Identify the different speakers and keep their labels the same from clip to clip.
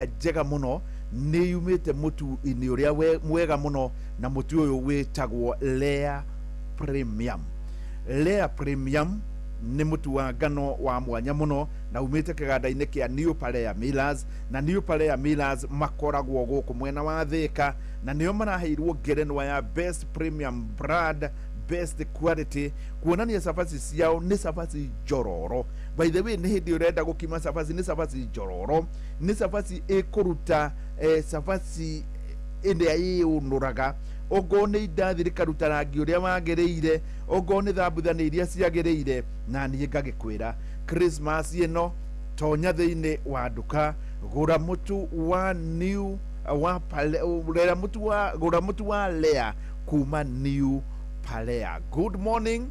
Speaker 1: Njega mũno nĩ yumĩte mũtu-inĩ ũrĩa mwega mũno, na mũtu ũyũ wĩtagwo Lea Premium. Lea Premium nĩ mũtu wa ngano wa mwanya mũno na umĩte kĩganda-inĩ kĩa New Palea Millers, na New Palea Millers makoragwo gũkũ mwena wa Thĩka, na nĩo maraheirwo ngerenwa ya Best Premium Brand, Best Quality, kuonania cabaci ciao nĩ cabaci njororo. By the way, nĩ hĩndĩ ũrenda gũkima cabaci, nĩ cabaci njororo, nĩ cabaci ĩkũruta cabaci ĩrĩa ĩũnũraga, ongorwo nĩ indathi rĩkaruta rangi ũrĩa wagĩrĩire, ongorwo nĩ thambutha nĩ iria ciagĩrĩire. Na niĩ ngagĩkwĩra Christmas ĩno, tonya thĩinĩ wa nduka, gũra mũtu wa New wa Pale, gũra mũtu wa, gũra mũtu wa Lea kuma New Palea. Good morning.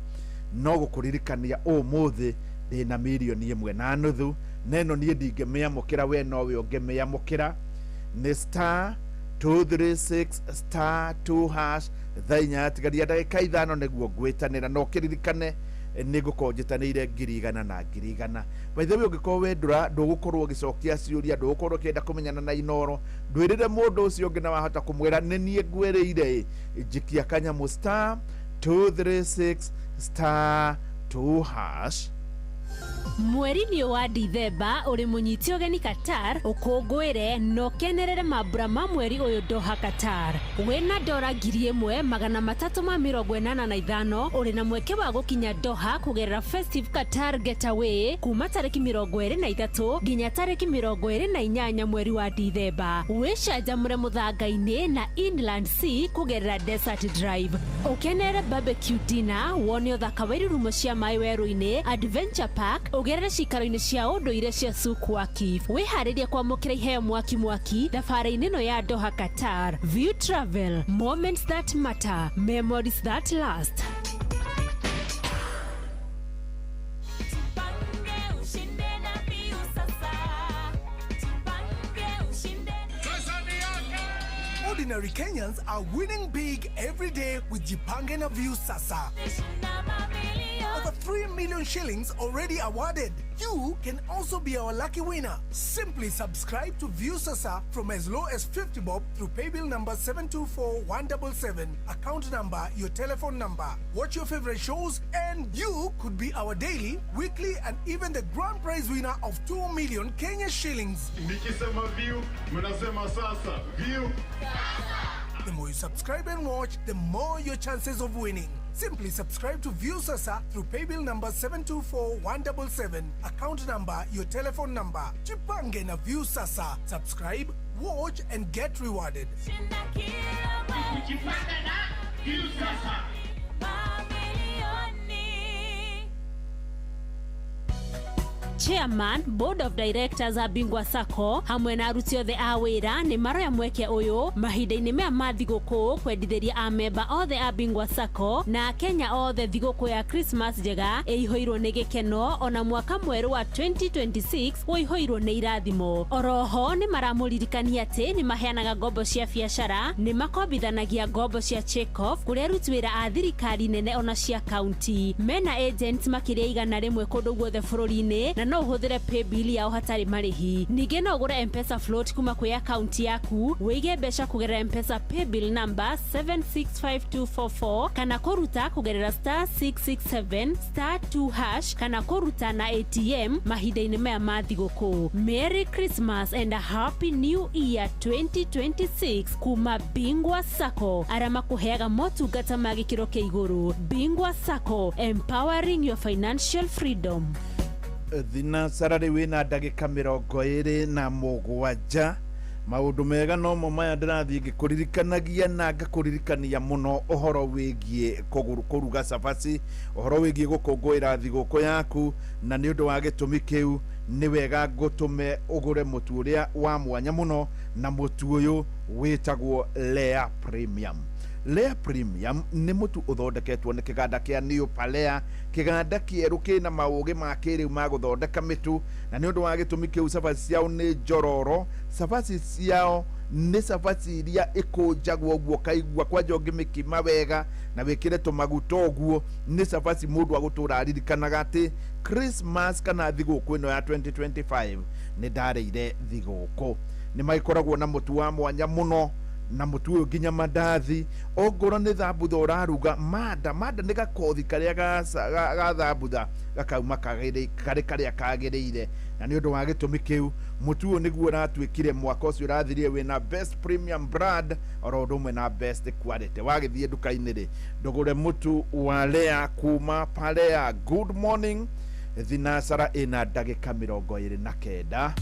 Speaker 1: No gũkũririkania ũmũthĩ ndĩna 1.5 mirioni, na ĩno niĩ ndingĩmĩamũkĩra, we nowe ũngĩmĩamũkĩra. Nĩ star 236 star 2 hash. Thaa 7:05 nĩguo ngwĩtanĩra, na ũkĩririkane nĩ ngũkorwo njĩtanĩire 100,000 na 100,000. By the way, ũngĩkorwo we ndũra ndũgũkorwo ũgĩcokia ciũria, ndũgũkorwo ũkĩenda kũmenyana na Inoro, ndwĩrĩre mũndũ ũcio ũngĩ, na wahota kũmwĩra nĩ niĩ ngwĩrĩire. Njikia kanyamũ star 236 star 2 hash.
Speaker 2: Mweri-inĩ wa Dithemba ũrĩ mũnyiti ũgeni Qatar, ũkũngũĩre na ũkenerere mambura ma mweri ũyũ Doha, Qatar. Wĩna dora 1385 ũrĩ na mweke wa gũkinya Doha kũgerera Festive Qatar Getaway kuma tarĩki 23 nginya tarĩki 28 mweri wa Dithemba. Wĩcanjamũre mũthanga-inĩ na Inland Sea kũgerera Desert Drive, ũkenerere barbecue dinner, wone ũthaka wa irurumo cia maĩ werũ-inĩ, Adventure Park, ũgerere cikaro-inĩ cia ũndũire cia Souq Waqif. Wĩharĩrie kwamũkĩra iheo mwaki mwaki thabarĩ-inĩ ĩno ya Doha, Qatar. View Travel, moments that matter, memories that last.
Speaker 3: Jipange ushinde na Viusasa. Jipange ushinde.
Speaker 4: Ordinary Kenyans are winning big every day with Jipange na Viusasa.
Speaker 3: Shinda mamilioni.
Speaker 4: Over 3 million shillings already awarded. You can also be our lucky winner. Simply subscribe to Viusasa from as low as 50 bob through paybill number 724177, account number, your telephone number. Watch your favorite shows and you could be our daily, weekly and even the grand prize winner of 2 million Kenya shillings.
Speaker 5: Nikisema Viu, mnasema sasa. Viu.
Speaker 4: The more you subscribe and watch, the more your chances of winning. Simply subscribe to Viusasa through paybill number 724177, account number, your telephone number. Jipange na Viusasa. Subscribe, watch and get rewarded.
Speaker 3: Shinda kila mwezi.
Speaker 5: Jipanga na Viusasa.
Speaker 3: Mamilioni.
Speaker 2: Chairman, Board of Directors a Bingwa Sacco hamwe na aruti othe a wĩra nĩ maroya mweke ũyũ mahinda-inĩ maya ma thigũkũ kwendithĩria amemba othe a Bingwa Sacco na Akenya othe thigũkũ ya Christmas njega ĩihũirwo nĩ gĩkeno, ona mwaka mwerũ wa 2026 ũihũirwo nĩ irathimo. Oroho nĩ maramũririkania atĩ nĩ maheanaga ngombo cia biacara, nĩ makombithanagia ngombo cia check-off kũrĩ aruti wĩra a thirikari nene ona cia kaunti. Mena agents makĩria 100 kũndũ guothe bũrũri-inĩ, na no ũhũthĩre paybill yao hatarĩ marĩhi. Ningĩ no ũgũre M-Pesa float kuma kwĩ akaunti yaku, wĩige mbeca kũgerera M-Pesa paybill number 765244, kana kũruta kũgerera star 667 star 2 hash, kana kũruta na ATM mahinda-inĩ maya ma thigũkũ. Merry Christmas and a Happy New Year 2026 kuma Bingwa Sacco, arĩa makũheaga motungata ma gĩkĩro kĩa igũrũ. Bingwa Sacco, empowering your financial freedom.
Speaker 1: Thinacara rĩu wĩna ndagĩka 27. Maũndũ mega nomo maya ndĩrathiĩ ngĩkũririkanagia na ngakũririkania mũno ũhoro wĩgiĩ kũruga cabaci, ũhoro wĩgiĩ gũkũngũĩra thigũkũ yaku, na nĩ ũndũ wa gĩtũmi kĩu nĩ wega ngũtũme ũgũre mũtu ũrĩa wa mwanya mũno, na mũtu ũyũ wĩtagwo Lea Premium. Lea Premium nĩ mũtu ũthondeketwo nĩ kĩganda kĩa New Palea, kĩganda kĩerũ kĩna maũgĩ ma kĩrĩu ma gũthondeka mĩtu, na nĩ ũndũ wa gĩtũmi kĩu cabaci ciao nĩ njororo. Cabaci ciao nĩ cabaci iria ĩkũnjagwo ũguo kaigua kwanja ũngĩmĩkima wega na wĩkĩre tũmaguta ũguo, nĩ cabaci mũndũ agũtũra aririkanaga atĩ Christmas kana thigũkũ ĩno ya 2025 nĩ ndarĩire thigũkũ. Nĩ magĩkoragwo na mũtu wa mwanya mũno, na mũtu ũyũ nginya mandathi, ongorwo nĩ thambutha ũraruga, manda manda nĩ gakothi karĩa ga thambutha gakauma karĩ karĩa kagĩrĩire. Na nĩ ũndũ wa gĩtũmi kĩu mũtu ũyũ nĩguo ũratuĩkire mwaka ũcio ũrathirire wĩna best premium brand oro ũndũ ũmwe na best quality. Wagĩthiĩ nduka-inĩ rĩ, ndũgũre mũtu wa Lea kuma Palea. Good morning thinacara ĩna ndagĩka 29.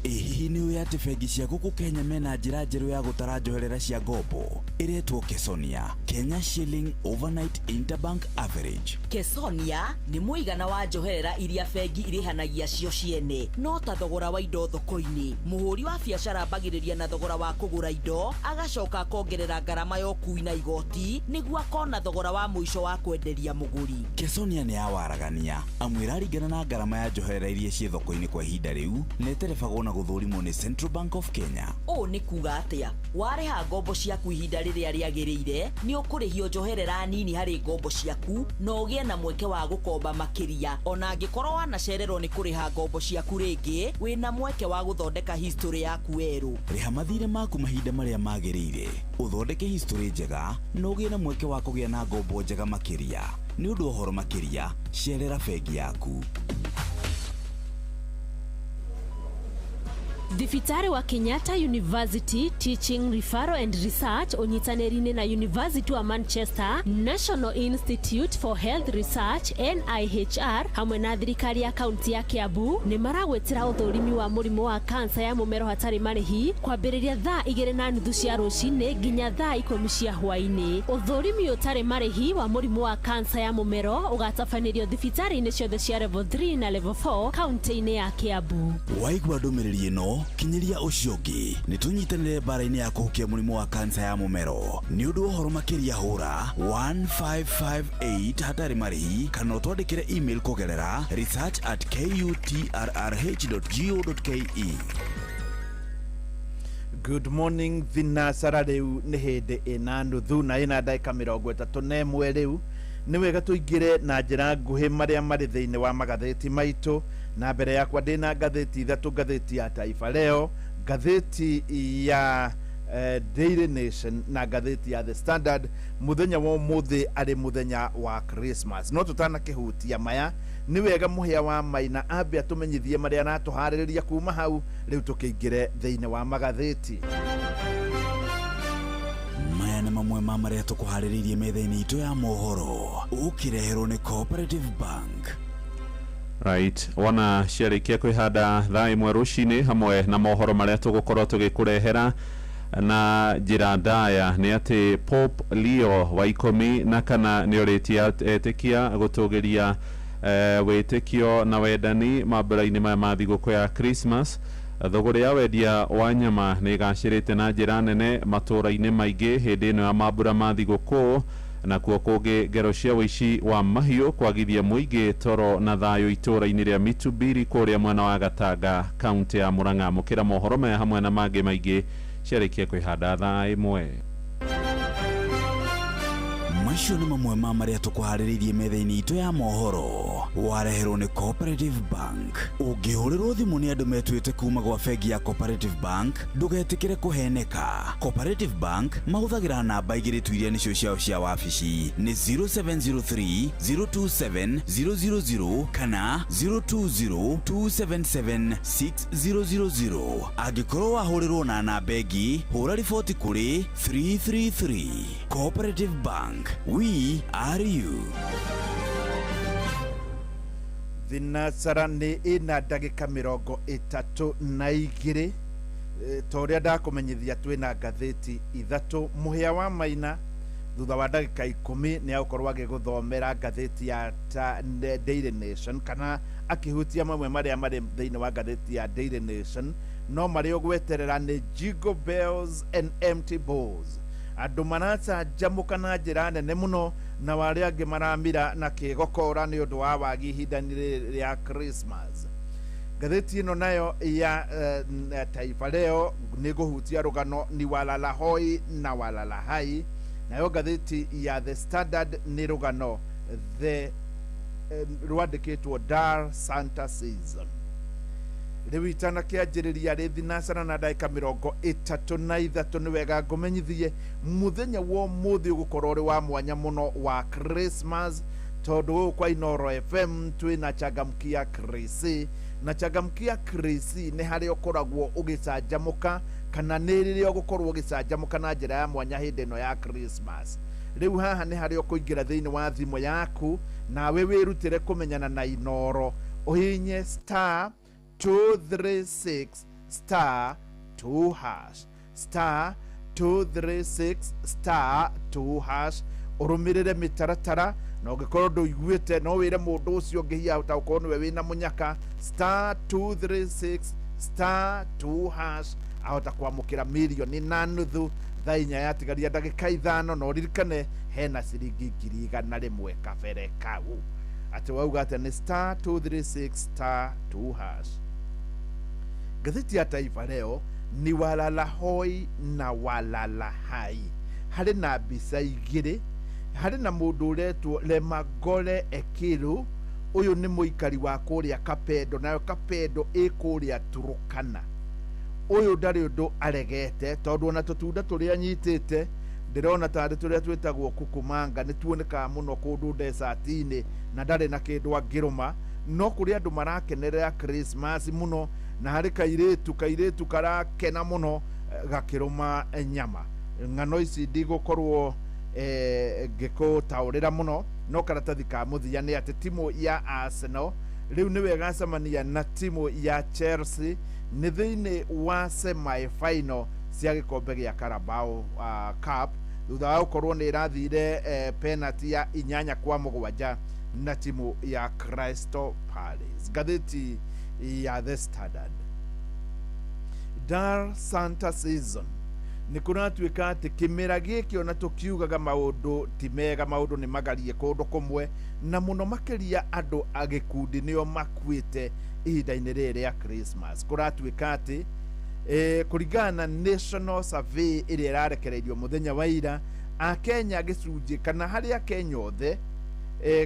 Speaker 6: Ĩ hihi nĩ ũĩ atĩ bengi cia gũkũ Kenya mena njĩra njerũ ya gũtara njoherera cia ngombo ĩretwo Kesonia, Kenya Shilling Overnight Interbank Average?
Speaker 7: Kesonia nĩ mũigana wa njoherera iria bengi irĩhanagia cio ciene, no ta thogora wa indo thoko-inĩ. Mũhũri wa biacara ambagĩrĩria na thogora wa kũgũra indo, agacoka akongerera ngarama ya ũkui na igoti nĩguo akona thogora wa mũico wa kwenderia mũgũri.
Speaker 6: Kesonia nĩ ya waragania amu ĩraringana na ngarama ya njoherera iria ciĩ thoko-inĩ kwa ihinda rĩu, na ĩterebagwo na gũthũrimwo nĩ Central Bank of Kenya.
Speaker 7: Ũũ nĩ kuga atĩa? Warĩha ngombo ciaku ihinda rĩrĩa rĩagĩrĩire, nĩ ũkũrĩhio njoherera nini harĩ ngombo ciaku na ũgĩe na mweke wa gũkomba makĩria. Ona angĩkorwo wanacererwo nĩ kũrĩha ngombo ciaku rĩngĩ, wĩna mweke wa gũthondeka history yaku werũ.
Speaker 6: Rĩha mathirĩ maku mahinda marĩa magĩrĩire, ũthondeke history njega na ũgĩe na mweke wa kũgĩa na ngombo njega makĩria. Nĩ ũndũ wa ũhoro makĩria, cerera bengi yaku.
Speaker 2: Thibitarĩ wa Kenyatta University Teaching Referral and Research ũnyitanĩri-inĩ na University wa Manchester, National Institute for Health Research NIHR hamwe na thirikari ya kaunti ya Kiambu nĩ maragwĩtĩra ũthũrimi wa mũrimũ wa kansa ya mũmero hatarĩ marĩhi kwambĩrĩria thaa 2:30 cia rũcinĩ nginya thaa 10 cia hwaĩ-inĩ. Ũthũrimi ũtarĩ marĩhi wa mũrimũ wa kansa ya mũmero ũgatabanĩrio thibitarĩ-inĩ ciothe cia level 3 na level 4 kaunti-inĩ ya Kiambu.
Speaker 6: Waigua ndũmĩrĩri ĩno, kinyĩria ũcio ũngĩ. Nĩ tũnyitanĩre mbara-inĩ ya kũhukia mũrimũ wa kansa ya mũmero. Nĩ ũndũ wa ũhoro makĩria hũra 1558 hatarĩ marĩhi kana ũtwandĩkĩre email kũgerera research@kutrrh.go.ke.
Speaker 1: Good morning thinacara rĩu nĩ hĩndĩ ĩna nuthu na ĩna ndagĩka 31. Rĩu nĩ wega tũingĩre na njĩra nguhĩ marĩa marĩ thĩinĩ wa magathĩti maitũ. Na mbere yakwa ndĩna ngathĩti ithatũ, ngathĩti ya Taifa Leo, ngathĩti ya Daily Nation na ngathĩti ya The Standard. Mũthenya wa ũmũthĩ arĩ mũthenya wa Christmas, no tũtanakĩhutia maya nĩ wega mũhĩa wa Maina ambe atũmenyithie marĩa aratũharĩrĩria kuma hau rĩu tũkĩingĩre thĩinĩ wa magathĩti.
Speaker 6: Maya nĩ mamwe ma marĩa tũkũharĩrĩirie metha-inĩ itũ ya mohoro, ũkĩreherwo nĩ Cooperative Bank.
Speaker 8: Right, wona ciarĩkia kwĩhanda thaa 1 rũcinĩ hamwe na mohoro marĩa tũgũkorwo tũgĩkũrehera na njĩra ndaya nĩ atĩ Pope Leo wa 14 nĩ orĩtie etĩkia gũtũgĩria wĩtĩkio na wendani mambura-inĩ maya ma thigũkũ ya Christmas. Thogora ya wendia wa nyama nĩ ĩgacĩrĩte na njĩra nene matũũra-inĩ maingĩ hĩndĩ ĩno ya mambura ma thigũkũ, nakuo kũngĩ ngero cia ũici wa mahiũ kwagithia mũingĩ toro na thayũ itũũra-inĩ rĩa Mitubiri kũrĩa mwena wa Gatanga kaunti ya Murang'a. Mũkĩra mohoro maya hamwe na mangĩ maingĩ ciarĩkia kwĩhanda thaa 1.
Speaker 6: Macio nĩ mamwe ma marĩa tũkũharĩrĩirie metha-inĩ itũ ya mohoro, wareherwo nĩ Cooperative Bank. Ũngĩhũrĩrwo thimũ nĩ andũ metuĩte kuma gwa bengi ya Cooperative Bank, ndũgetĩkĩre kũheneka. Cooperative Bank mahũthagĩra namba igĩrĩ tu iria nĩcio ciao cia wabici, nĩ 0703 027 000 kana 020 277 6000. Angĩkorwo wahũrĩrwo na namba ĩngĩ, hũra riboti kũrĩ 333. Cooperative Bank, we are you.
Speaker 1: Thinacara nĩ ĩna ndagĩka 32. Ta ũrĩa ndakũmenyithia twĩna ngathĩti ithatũ. Mũhĩa wa Maina thutha wa ndagĩka 10 nĩ agũkorwo agĩgũthomera ngathĩti ya Daily Nation kana akĩhutia mamwe marĩa marĩ thĩinĩ wa ngathĩti ya Daily Nation. No marĩa ũgweterera nĩ Jingle Bells and Empty Bowls. Andũ maracanjamũka na njĩra nene mũno na arĩa angĩ maramira na kĩgokora nĩ ũndũ wa wagi ihinda-inĩ rĩrĩ rĩa Christmas. Ngathĩti ĩno nayo ya Taifa Leo nĩ ngũhutia rũgano ni walala hoi na walala hai. Nayo ngathĩti ya The Standard nĩ rũgano the rwandĩkĩtwo Dar Santa Season. Rĩu itanakĩanjĩrĩria rĩ thinacara na ndagĩka 33, nĩ wega ngũmenyithie mũthenya wa ũmũthĩ ũgũkorwo ũrĩ wa mwanya mũno wa Christmas, tondũ gũkũ kwa Inoro FM twĩna Changamkia Krisi. Na Changamkia Krisi nĩ harĩa ũkoragwo ũgĩcanjamũka, kana nĩ rĩrĩa ũgũkorwo ũgĩcanjamũka na njĩra ya mwanya hĩndĩ ĩno ya Christmas. Rĩu haha nĩ harĩa ũkũingĩra thĩinĩ wa thimũ yaku, nawe wĩrutĩre kũmenyana na Inoro, ũhihinye star 236 star 2 hash, star 236 star 2 hash, ũrũmĩrĩre mĩtaratara. Na ũngĩkorwo ndũiguĩte, no wĩre mũndũ ũcio ũngĩ, hihi ahota gũkorwo nĩwe wĩna mũnyaka. Star 236 star 2 hash, ahota kwamũkĩra 1.5 million thaa 4 yatigaria ndagĩka 5. Na ũririkane hena ciringi 100,000 kabere kau. Atĩ wauga atĩa? Nĩ star 236 star 2 hash. Ngathĩti ya Taifa Leo ni walala hoi na walala hai. Harĩ na mbica igĩrĩ. Harĩ na mũndũ ũretwo Lemagore Ekiru. Ũyũ nĩ mũikari wa kũrĩa Kapedo, nayo Kapedo ĩ kũrĩa Turukana. Ũyũ ndarĩ ũndũ aregete, tondũ ona tũtunda tũrĩa anyitĩte ndĩrona tarĩ tũrĩa twĩtagwo kukumanga, nĩ tuonekaga mũno kũndũ desert-inĩ, na ndarĩ na kĩndũ angĩrũma. No kũrĩ andũ marakenerera Christmas mũno, na harĩ kairĩtu karakena mũno gakĩrũma nyama. Ng'ano ici ndigũkorwo ngĩkũtaũrĩra mũno, no karatathi ka mũthia nĩ atĩ timu ya Arsenal rĩu nĩwe ĩgacemania na timu ya Chelsea nĩ thĩinĩ wa semi final cia gĩkombe gĩa Carabao Cup, thutha wa gũkorwo nĩ ĩrathire penalty ya 8-7 na timu ya Crystal Palace. Ngathĩti ya The Standard, Dar Santa season. Nĩ kũratuĩka atĩ kĩmera gĩkĩ, ona tũkiugaga maũndũ ti mega, maũndũ nĩ magarie kũndũ kũmwe, na mũno makĩria andũ a gĩkundi nĩo makuĩte ihinda-inĩ rĩrĩ rĩa Christmas. Kũratuĩka atĩ kũringana na national survey ĩrĩa ĩrarekereirio mũthenya wa ira, Akenya gĩcunjĩ, kana harĩ Akenya othe,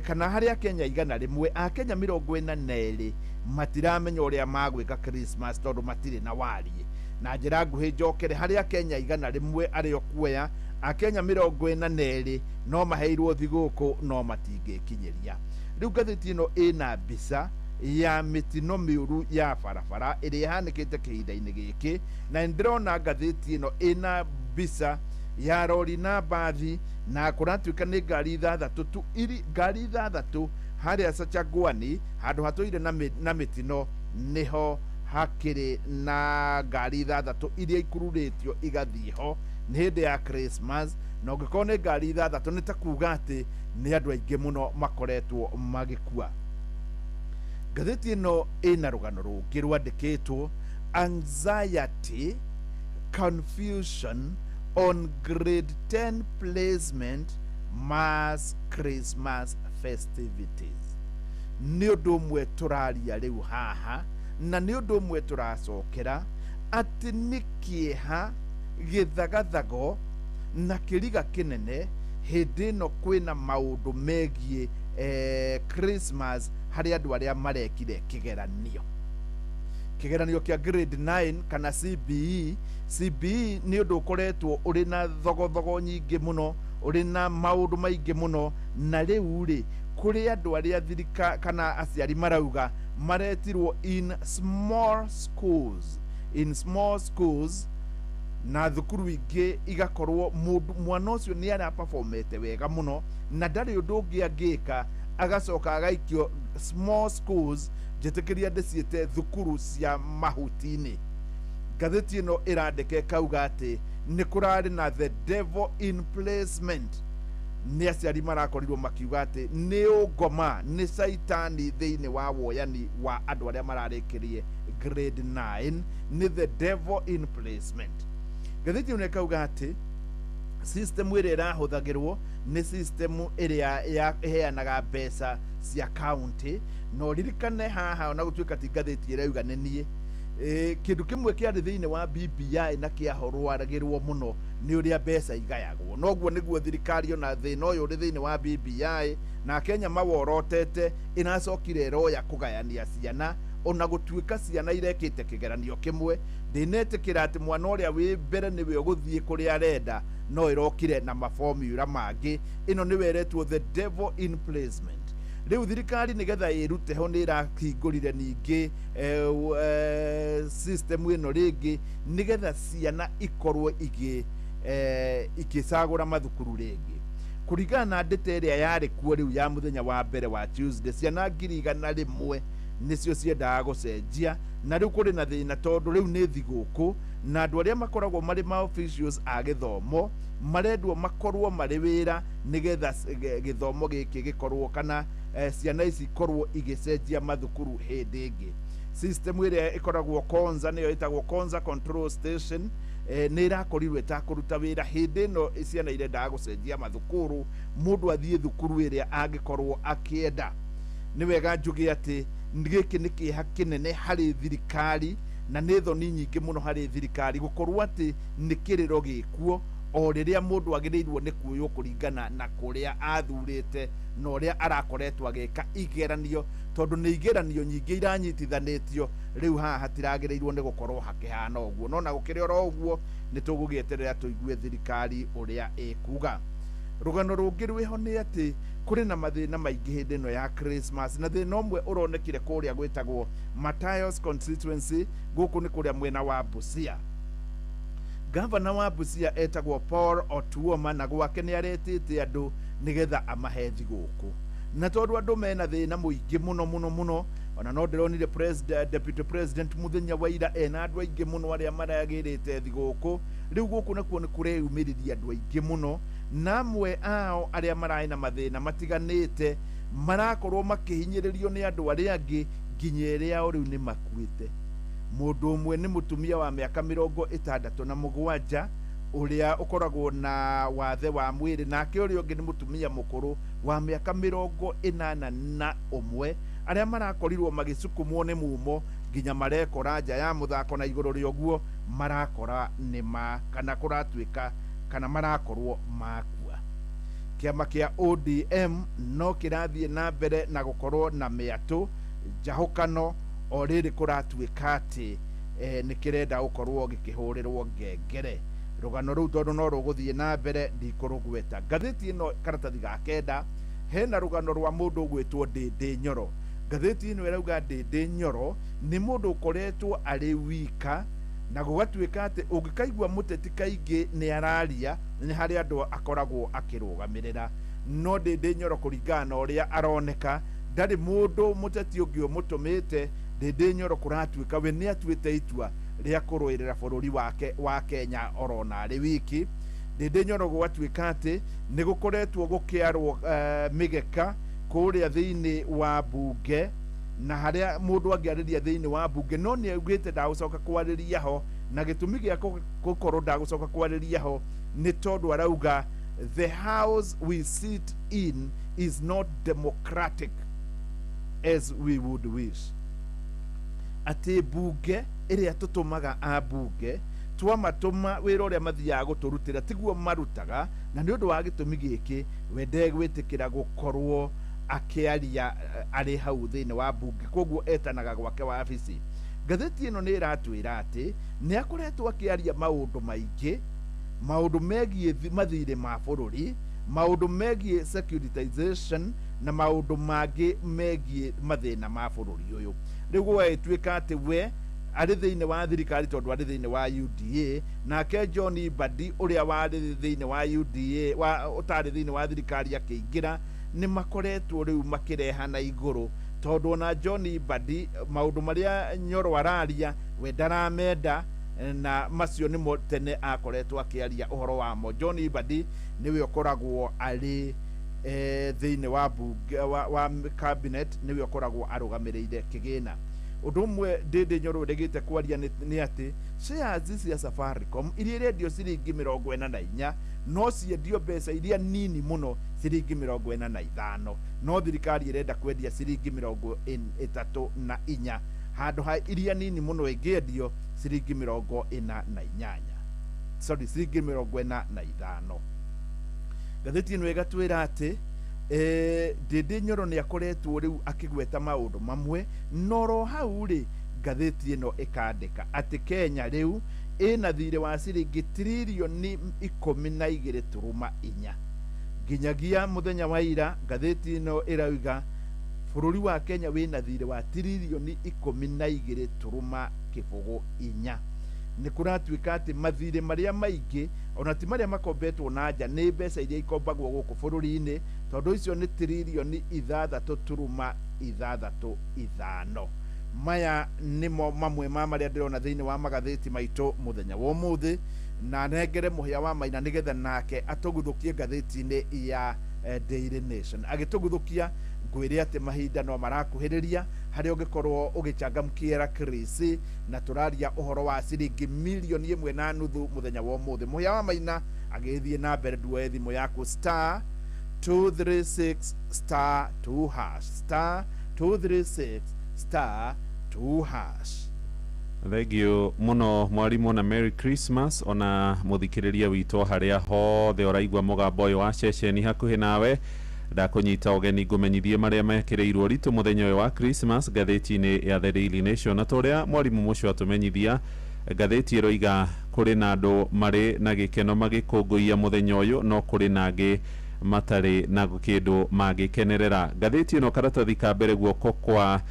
Speaker 1: kana harĩ Akenya 100, Akenya 42 matiramenya ũrĩa magwĩka Christmas tondũ matirĩ na wariĩ. Na njĩra nguhĩ njokere, harĩ Akenya 100 arĩa ũkuoya, Akenya 42 no maheirwo thigũkũ no matingĩkinyĩria. Rĩu ngathĩti ĩno ĩna mbica ya mĩtino mĩũru ya barabara ĩrĩa ĩhanĩkĩte kĩhinda-inĩ gĩkĩ, na nĩndĩrona ngathĩti ĩno ĩna mbica ya rori na mbathi, na kũratuĩka nĩ ngari ithathatũ tu, iri ngari ithathatũ harĩa Sachangwani, handũ hatũire na mĩtino, nĩho hakĩrĩ na ngari ithathatũ iria ikururĩtio igathiĩ ho. Nĩ hĩndĩ ya Christmas, na ũngĩkorwo nĩ ngari ithathatũ, nĩ ta kuga atĩ nĩ andũ aingĩ mũno makoretwo magĩkua. Ngathĩti ĩno ĩna rũgano rũngĩ rwandĩkĩtwo "Anxiety, confusion on grade 10 placement, mass Christmas festivities". Nĩ ũndũ ũmwe tũraria rĩu haha, na nĩ ũndũ ũmwe tũracokera atĩ nĩ kĩeha, gĩthagathago na kĩriga kĩnene hĩndĩ ĩno kwĩna maũndũ megiĩ Christmas harĩ andũ arĩa marekire kĩgeranio kĩa grade 9 kana CBE. CBE nĩ ũndũ ũkoretwo ũrĩ na thogothogo nyingĩ mũno, ũrĩ na maũndũ maingĩ mũno. Na rĩu rĩ, kũrĩ andũ arĩa thirika kana aciari marauga maretirwo in small schools, in small schools, na thukuru ingĩ igakorwo mũndũ mwana ũcio nĩ araperformete wega mũno na ndarĩ ũndũ ũngĩ angĩka, agacoka agaikio small schools. Njĩtĩkĩria ndĩciĩte thukuru cia mahuti-inĩ. Ngathĩti ĩno ĩrandĩka ĩkauga atĩ nĩ kũrarĩ na the devil in placement. Nĩ aciari marakorirwo makiuga atĩ nĩ ũngoma, nĩ caitani thĩinĩ wa woyani wa andũ arĩa mararĩkĩrie grade 9, nĩ the devil in placement. Ngathĩti ĩno ĩkauga atĩ system ĩrĩa ĩrahũthagĩrwo nĩ system ĩrĩa ĩheanaga mbeca cia county. Na ũririkane haha, ona gũtuĩka ti ngathĩti ĩrauga nĩ niĩ, kĩndũ kĩmwe kĩarĩ thĩinĩ wa BBI na kĩahorwaragĩrwo mũno nĩ ũrĩa mbeca igayagwo. Noguo nĩguo thirikari, ona thĩna ũyũ ũrĩ thĩinĩ wa BBI na Kenya maworotete, ĩracokire ĩroya kũgayania ciana Ona gũtuĩka ciana irekĩte kĩgeranio kĩmwe, ndĩnetĩkĩra atĩ mwana ũrĩa wĩ mbere nĩwe ũgũthiĩ kũrĩa arenda, no ĩrokire na maformula mangĩ. Ĩno nĩwe ĩretwo the devil in placement. Rĩu thirikari nĩgetha ĩrute ho nĩ ĩrahingũrire ningĩ system ĩno rĩngĩ, nĩgetha ciana ikorwo igĩcagũra mathukuru rĩngĩ kũringana na ndĩta ĩrĩa yarĩ kuo rĩu ya mũthenya wa mbere wa Tuesday. Ciana 100,000 nĩcio ciendaga gũcenjia, na rĩu kũrĩ na thĩna tondũ rĩu nĩ thigũkũ, na andũ arĩa makoragwo marĩ ma officials a gĩthomo marendwo makorwo marĩ wĩra nĩgetha gĩthomo gĩkĩ gĩkorwo kana ciana ici ikorwo igĩcenjia mathukuru hĩndĩ ĩngĩ. System ĩrĩa ĩkoragwo Konza, nĩyo ĩtagwo Konza Control Station, nĩ ĩrakorirwo ĩtakũruta wĩra hĩndĩ ĩno ciana irendaga gũcenjia mathukuru, mũndũ athiĩ thukuru ĩrĩa angĩkorwo akĩenda. Nĩ wega njuge atĩ gĩkĩ nĩ kĩeha kĩnene harĩ thirikari, na nĩ thoni nyingĩ mũno harĩ thirikari gũkorwo atĩ nĩ kĩrĩro gĩkuo o rĩrĩa mũndũ agĩrĩirwo nĩ kuoywo kũringana na kũrĩa athurĩte na ũrĩa arakoretwo agĩka igeranio, tondũ nĩ igeranio nyingĩ iranyitithanĩtio. Rĩu haha hatiragĩrĩirwo nĩ gũkorwo hakĩhana ũguo, no na gũkĩrĩ oro ũguo nĩ tũgũgĩeterera tũigue thirikari ũrĩa ĩkuga. Rũgano rũngĩ rwĩho nĩ atĩ kũrĩ na mathĩna maingĩ hĩndĩ ĩno ya Christmas, na thĩna ũmwe ũronekire kũrĩa gwĩtagwo Matayos constituency, gũkũ nĩ kũrĩa mwena wa Busia. Gavana wa Busia etagwo Paul Otuoma, na gwake nĩ aretĩte andũ nĩgetha amahe thigũkũ, na tondũ andũ mena thĩna mũingĩ mũno mũno mũno, ona no ndĩronire deputy president mũthenya wa ira ena andũ aingĩ mũno arĩa maragĩrĩte thigũkũ. Rĩu gũkũ nakuo nĩ kũreyumĩririe andũ aingĩ mũno, na amwe ao arĩa mararĩ na mathĩna matiganĩte marakorwo makĩhinyĩrĩrio nĩ andũ arĩa angĩ nginya ĩrĩa ao rĩu nĩ makuĩte. Mũndũ ũmwe nĩ mũtumia wa mĩaka 67 ũrĩa ũkoragwo na wathe wa mwĩrĩ, nake ũrĩa ũngĩ nĩ mũtumia mũkũrũ wa mĩaka 81, arĩa marakorirwo magĩcukumwo nĩ mumo nginya marekora nja ya mũthako, na igũrũ rĩa ũguo marakora nĩ ma kana kũratuĩka kana marakorwo makua. Kĩama kĩa ODM no kĩrathiĩ na mbere na gũkorwo na mĩatũ njahũkano o rĩrĩ kũratuĩka atĩ nĩ kĩrenda gũkorwo gĩkĩhũrĩrwo ngengere. Rũgano rũu tondũ no rũgũthiĩ na mbere ndikũrũgweta. Ngathĩti ĩno karatathi ga 9 hena rũgano rwa mũndũ ũgwĩtwo Ndĩndĩ Nyoro. Ngathĩti ĩno ĩrauga Ndĩndĩ Nyoro nĩ mũndũ ũkoretwo arĩ wika, na gũgatuĩka atĩ ũngĩkaigua mũteti kaingĩ nĩ araria, nĩ harĩ andũ akoragwo akĩrũgamĩrĩra. No Ndĩndĩ Nyoro kũringana na ũrĩa aroneka ndarĩ mũndũ mũteti ũngĩ ũmũtũmĩte. Ndĩndĩ Nyoro kũratuĩka we nĩ atuĩte itua rĩa kũrũĩrĩra bũrũri wake wa Kenya orona arĩ wiki. Ndĩndĩ Nyoro gũgatuĩka atĩ nĩ gũkoretwo gũkĩarwo mĩgeka kũrĩa thĩinĩ wa mbunge, na harĩa mũndũ angĩarĩria thĩinĩ wa mbunge, no nĩ augĩte ndagũcoka kwarĩria ho, na gĩtũmi gĩa gũkorwo ndagũcoka kwarĩria ho nĩ tondũ arauga the house we sit in is not democratic as we would wish. Atĩ mbunge ĩrĩa tũtũmaga ambunge twamatũma wĩra ũrĩa mathiaga gũtũrutĩra tiguo marutaga, na nĩ ũndũ wa gĩtũmi gĩkĩ we ndegwĩtĩkĩra gũkorwo akĩaria arĩ hau thĩinĩ wa mbunge, koguo etanaga gwake wabici. Ngathĩti ĩno nĩ ĩratwĩra atĩ nĩ akoretwo akĩaria maũndũ maingĩ, maũndũ megiĩ mathirĩ ma bũrũri, maũndũ megiĩ securitization na maũndũ mangĩ megiĩ mathĩna ma bũrũri ũyũ. Rĩu gũgagĩtuĩka atĩ we arĩ thĩinĩ wa thirikari tondũ arĩ thĩinĩ wa UDA, nake John Mbadi ũrĩa warĩ thĩinĩ wa UDA ũtarĩ thĩinĩ wa thirikari akĩingĩra, nĩ makoretwo rĩu makĩrehana igũrũ, tondũ ona John Mbadi maũndũ marĩa Nyoro araria we ndaramenda, na macio nĩmo tene akoretwo akĩaria ũhoro wamo. John Mbadi nĩwe ũkoragwo arĩ thĩinĩ wa bunge wa cabinet, nĩwe ũkoragwo arũgamĩrĩire kĩgĩna. Ũndũ ũmwe Ndĩndĩ Nyoro ũregete kwaria nĩ atĩ shares cia Safaricom iria irendio ciringi 44 no ciendio mbeca iria nini mũno ciringi 45, no thirikari ĩrenda kwendia ciringi 34 handũ ha iria nini mũno ĩngĩendio ciringi 48, sorry, ciringi 45. Ngathĩti ĩno ĩgatwĩra atĩ Ndĩndĩ Nyoro nĩ akoretwo rĩu akĩgweta maũndũ mamwe noro hau rĩ ngathĩti ĩno ĩkandĩka atĩ Kenya rĩu ĩna thirĩ wa ciringi tiririoni 12.4 nginyagia mũthenya wa ira. Ngathĩti ĩno ĩrauga bũrũri wa Kenya wĩna thirĩ wa tiririoni 12.04. Nĩ kũratuĩka atĩ mathirĩ marĩa maingĩ ona ti marĩa makombetwo na nja, nĩ mbeca iria ikombagwo gũkũ bũrũri-inĩ, tondũ icio nĩ tiririoni 6.65. Maya nĩmo mamwe ma marĩa ndĩrona thĩinĩ wa magathĩti maitũ mũthenya wa ũmũthĩ, na nengere Mũhĩa wa Maina nĩgetha nake atũguthũkie ngathĩti-inĩ ya Daily Nation. Agĩtũguthũkia ngwĩre atĩ mahinda no marakuhĩrĩria harĩa ũngĩkorwo ũgĩchangamkĩra Chris, na tũraria ũhoro wa ciringi 1.5 million mũthenya wa ũmũthĩ. Mũhĩa wa Maina agĩthiĩ na mbere, nduoe thimũ yaku *236*2#, *236*2#.
Speaker 8: Thengiũ mũno mwarimũ, na Merry Christmas ona mũthikĩrĩria witũ harĩa hothe ũraigua mũgambo ũyũ wa ceceni hakuhĩ nawe. Ndakũnyita ũgeni ngũmenyithie marĩa mekĩrĩirwo ritũ mũthenya ũyũ wa Christmas ngathĩti-inĩ ya The Daily Nation. Na ta ũrĩa mwarimũ mũcio atũmenyithia, ngathĩti ĩroiga kũrĩ na andũ marĩ na gĩkeno magĩkũngũiya mũthenya ũyũ, no kũrĩ na angĩ matarĩ na kĩndũ mangĩkenerera. Ngathĩti ĩno karatathi ka mbere guoko kwa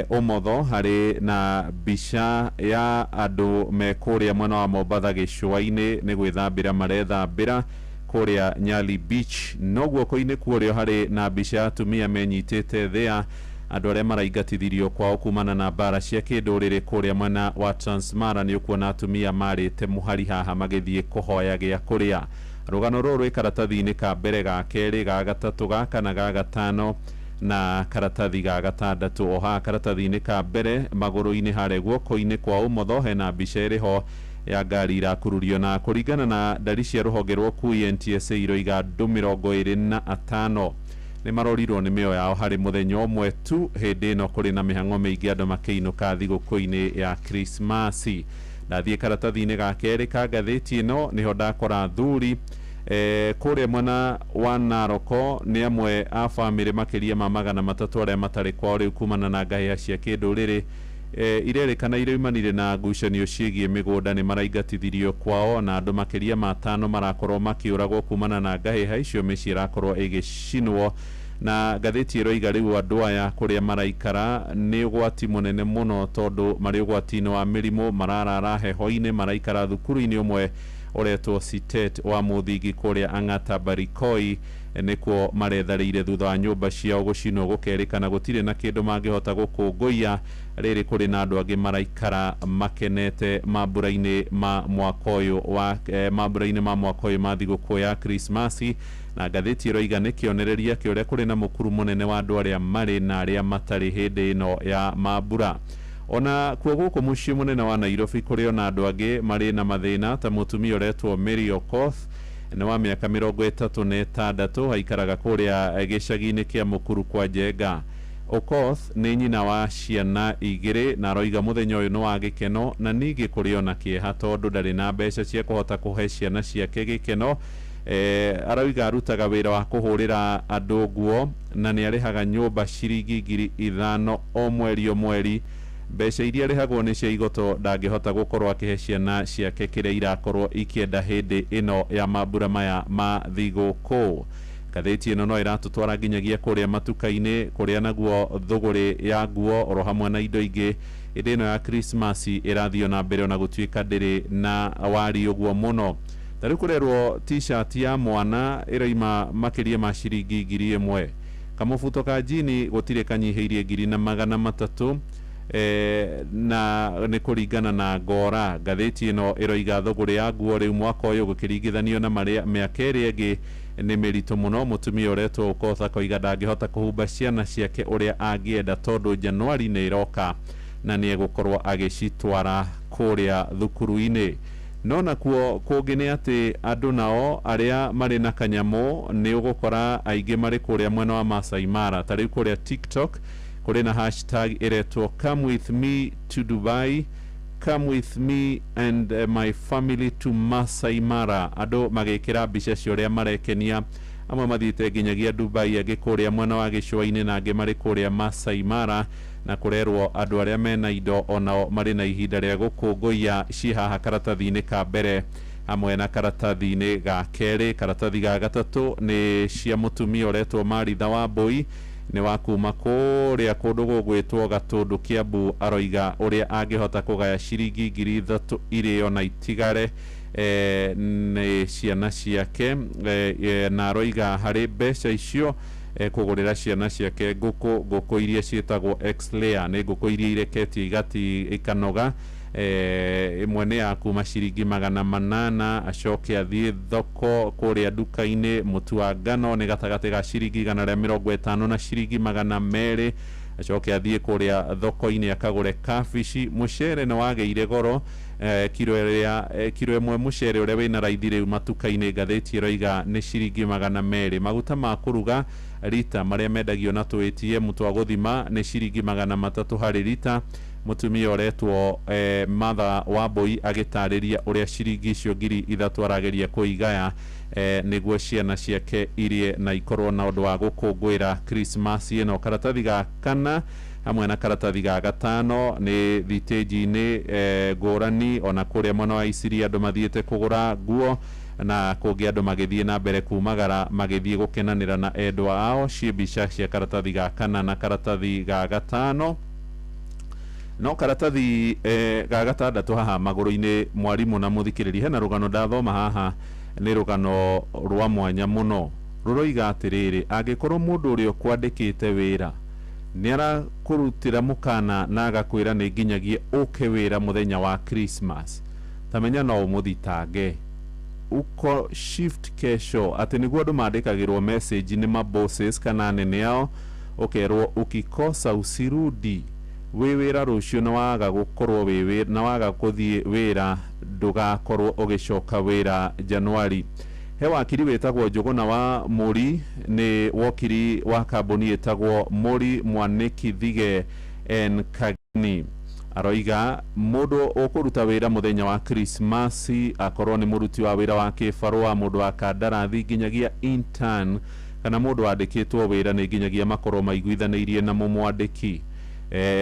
Speaker 8: ũmotho harĩ na mbica ya andũ me kũrĩa mwena wa Mombatha gĩcũa-inĩ nĩ gwĩthambĩra marethambĩra kũrĩa Nyali Beach, no guoko-inĩ kuorĩo harĩ na mbica ya atumia menyitĩte thĩa, andũ arĩa maraingatithirio kwao kumana na mbara cia kĩndũrĩrĩ kũrĩa mwena wa Transmara. Nĩ ũkuona atumia marĩte mũhari haha magĩthiĩ kũhoya gĩa kũrĩa. Rũgano rũrũ rwĩ karatathi-inĩ ka mbere, ga kerĩ, ga gatatũ, ga kana, ga gatano na karatathi ga gatandatũ. O haha karatathi-inĩ ka mbere magũrũ-inĩ harĩa guoko-inĩ kwa ũmotho hena mbica ĩrĩ ho ya ngari irakururio, na kũringana na ndari cia rũhonge rwa ũkui NTSA iroiga andũ 25 nĩ marorirwo nĩ mĩoyo yao harĩ mũthenya ũmwe tu hĩndĩ ĩno kũrĩ na mĩhang'o mĩingĩ andũ makĩinũka thigũkũ-inĩ ya Krismasi. Ndathiĩ karatathi-inĩ ga kerĩ ka ngathĩti ĩno nĩho ndakora thuri kũrĩa mwena wa Naroko nĩ amwe a bamĩrĩ makĩria ma 300 arĩa matarĩ kwao rĩu kumana na ngahĩha cia kĩndũrĩrĩ irerĩkana iraumanire na ngucanio ciĩgiĩ mĩgũnda. Nĩ maraingatithirio kwao na andũ makĩria ma 5 marakorwo makĩũragwo kumana na ngahĩha icio, mĩciĩ ĩrakorwo ĩgĩcinwo. Na ngathĩti ĩroiga rĩu andũ aya kũrĩa maraikara nĩ ũgwati mũnene mũno, tondũ marĩ ũgwati-inĩ wa mĩrimũ, mararara heho-inĩ, maraikara thukuru-inĩ ũmwe ũretwo Sitet wa mũthingi kũrĩa Ang'ata Barikoi nĩkuo maretharĩire thutha wa nyũmba ciao gũcinwo. Gũkerĩkana gũtirĩ na kĩndũ mangĩhota gũkũngũiya rĩrĩ kũrĩ na andũ angĩ maraikara makenete mambura-inĩ ma mwaka ũyũ wa mambura-inĩ ma mwaka ũyũ ma thigũkũ ya Krismasi. Na ngathĩti ĩroiga nĩ kĩonereria kĩa ũrĩa kũrĩ na mũkuru mũnene wa andũ arĩa marĩ na arĩa matarĩ hĩndĩ ĩno ya mambura. Ona kuo gũkũ mũciĩ mũnene wa Nairobi kũrĩ ona andũ angĩ marĩ na mathĩna, ta mũtumia ũretwo Mary Okoth, nĩ wa mĩaka 36, aikaraga kũrĩa gĩcagi-inĩ kĩa Mũkuru kwa Njenga. Okoth nĩ nyina wa ciana igĩrĩ na aroiga mũthenya ũyũ nĩ wa gĩkeno na ningĩ kũrĩ ona kĩeha, tondũ ndarĩ na mbeca cia kũhota kũhe ciana ciake gĩkeno. Arauga arutaga wĩra wa kũhũrĩra andũ nguo na nĩ arĩhaga nyũmba ciringi 5,000 o mweri o mweri. Mbeca iria arĩhagwo nĩ cia igoto, ndangĩhota gũkorwo akĩhe ciana ciake kĩrĩa irakorwo ikĩenda hĩndĩ ĩno ya mambura maya ma thigũkũ. Ngathĩti ĩno no ĩratũtwara nginyagia kũrĩa matuka-inĩ, kũrĩa naguo thũgũrĩ ya nguo oro hamwe na indo ingĩ hĩndĩ ĩno ya Krismasi ĩrathiĩ na mbere ona gũtuĩka ndĩrĩ na wari ũguo mũno. Ta rĩu kũrerwo T-shirt ya mwana ĩraima makĩria ma ciringi 1,000, kamũbuto ka jini gũtirĩ kanyihĩirie 1,300, na nĩ kũringana na ngora. Ngathĩti ĩno ĩroiga thũgũrĩ ya nguo rĩu mwaka ũyũ gũkĩringithanio na marĩa mĩaka ĩrĩa ĩngĩ nĩ mĩritũ mũno. Mũtumia ũretwo Okoth akoiga ndangĩhota kũhumba ciana ciake ũrĩa angĩenda, tondũ Januari nĩ ĩroka na nĩ egũkorwo agĩcitwara kũrĩa thukuru-inĩ. No nakuo kũngĩ nĩ atĩ andũ nao arĩa marĩ na kanyamũ nĩ ũgũkora aingĩ marĩ kũrĩa mwena wa Masai Mara. Ta rĩu kũrĩa TikTok kũrĩ na hashtag ĩretwo "Come with me to Dubai", "Come with me and my family to Masai Mara", andũ magĩkĩra mbica cia ũrĩa marekenia. Amwe mathiĩte nginyagia Dubai, angĩ kũrĩa mwena wa gĩcũa-inĩ, na angĩ marĩ kũrĩa Masai Mara, na kũrerwo andũ arĩa mena indo onao marĩ na ihinda rĩa gũkũngũiya. Ciĩ haha karatathi-inĩ ka mbere hamwe na karatathi-inĩ ga kerĩ. Karatathi ga gatatũ nĩ cia mũtumia ũretwo Maritha wa Mbũi, nĩ wa kuma kũrĩa kũndũ gũgwĩtwo Gatũndũ Kiambu. Aroiga ũrĩa angĩhota kũgaya ciringi 3,000 irĩo na itigare nĩ ciana ciake, na aroiga harĩ mbeca icio kũgũrĩra ciana ciake ngũkũ, ngũkũ iria ciĩtagwo X-layer, nĩ ngũkũ iria ireketie igati ikanoga. Ĩmwe nĩ ya kuma ciringi 800. Acoke athiĩ thoko kũrĩa nduka-inĩ, mũtu wa ngano nĩ gatagatĩ ga ciringi 150 na ciringi 200. Acoke athiĩ kũrĩa thoko-inĩ akagũre kabici. Mũcere nĩ wagĩire goro, kiro ĩrĩa kiro ĩmwe mũcere ũrĩa wĩna raithi rĩu matuka-inĩ, ngathĩti ĩroiga nĩ ciringi 200. Maguta ma kũruga rita marĩa mendagio na tũ ATM twa gũthima nĩ ciringi 300 harĩ rita. Mũtumia ũretwo Martha Wambui agĩtarĩria ũrĩa ciringi icio 3,000 arageria kũigaya nĩguo ciana ciake irie na ikorwo na ũndũ wa gũkũngũĩra Christmas ĩno. Karatathi ga kana hamwe na karatathi ga gatano nĩ thitĩnji-inĩ ngũrani, ona kũrĩa mwena wa Isiri andũ mathiĩte kũgũra nguo, na kũngĩ andũ magĩthiĩ na mbere kumagara magĩthiĩ gũkenanĩra na endwa ao. Ciĩ mbica cia karatathi ga kana na karatathi ga gatano. No karatathi ga gatandatũ haha magũrũ-inĩ, mwarimũ na mũthikĩrĩria, hena rũgano ndathoma haha, nĩ rũgano rwa mwanya mũno. Rũroiga atĩrĩrĩ, angĩkorwo mũndũ ũrĩa ũkwandĩkĩte wĩra nĩ arakũrutĩra mũkana na agakwĩra nĩ nginyagie ũke wĩra mũthenya wa Christmas, tamenya no ũmũthitange uko shift kesho, atĩ nĩguo andũ mandĩkagĩrwo message nĩ mabosses kana anene ao, ũkerwo ukikosa usirudi wĩ wĩra rũciũ, na waga gũkorwo wĩ wĩra na waga gũthiĩ wĩra ndũgakorwo ũgĩcoka wĩra Januari. He wakiri wĩtagwo Njũgũna wa Mũri, nĩ wokiri wa kambuni ĩtagwo Mũri Mwaniki Thige N Kageni, aroiga mũndũ ũkũruta wĩra mũthenya wa Krismasi akorwo nĩ mũruti wa wĩra wa kĩbarũa, mũndũ wa kandarathi nginyagia intern, kana mũndũ wandĩkĩtwo wĩra, nĩ nginyagia makorwo maiguithanĩirie na mũmwandĩki.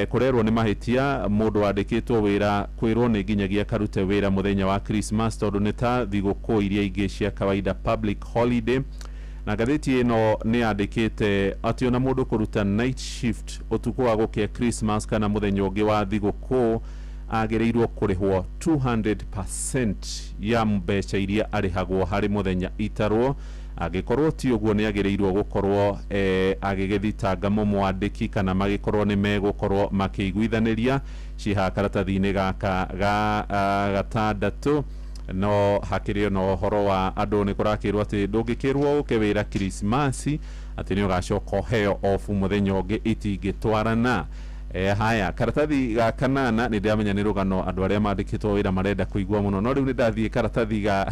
Speaker 8: Kũrerwo nĩ mahĩtia mũndũ wandĩkĩtwo wĩra kwĩrwo nĩ nginyagia karute wĩra mũthenya wa Christmas, tondũ nĩ ta thigũkũ iria ingĩ cia kawaida, public holiday. Na ngathĩti ĩno nĩ yandĩkĩte atĩ ona mũndũ kũruta night shift ũtukũ wa gũkĩa Christmas kana mũthenya ũngĩ wa thigũkũ agĩrĩirwo kũrĩhwo 200% ya mbeca iria arĩhagwo harĩ mũthenya itarwo. Angĩkorwo ti ũguo nĩ agĩrĩirwo gũkorwo agĩgĩthitanga mũmwandĩki kana magĩkorwo nĩ megũkorwo makĩiguithanĩria. Cihaha karatathi-inĩ gaka ga gatandatũ. No hakĩrĩ ona ũhoro wa andũ nĩ kũrakĩrwo atĩ ndũngĩkĩrwo ũke wĩra Krismasi atĩ nĩ ũgacoka ũheo obu mũthenya ũngĩ, itingĩtwarana. Haya, karatathi ga kanana nĩ ndĩramenya nĩ rũgano andũ arĩa mandĩkĩtwo wĩra marenda kũigua mũno, no rĩu nĩ ndathiĩ karatathi ga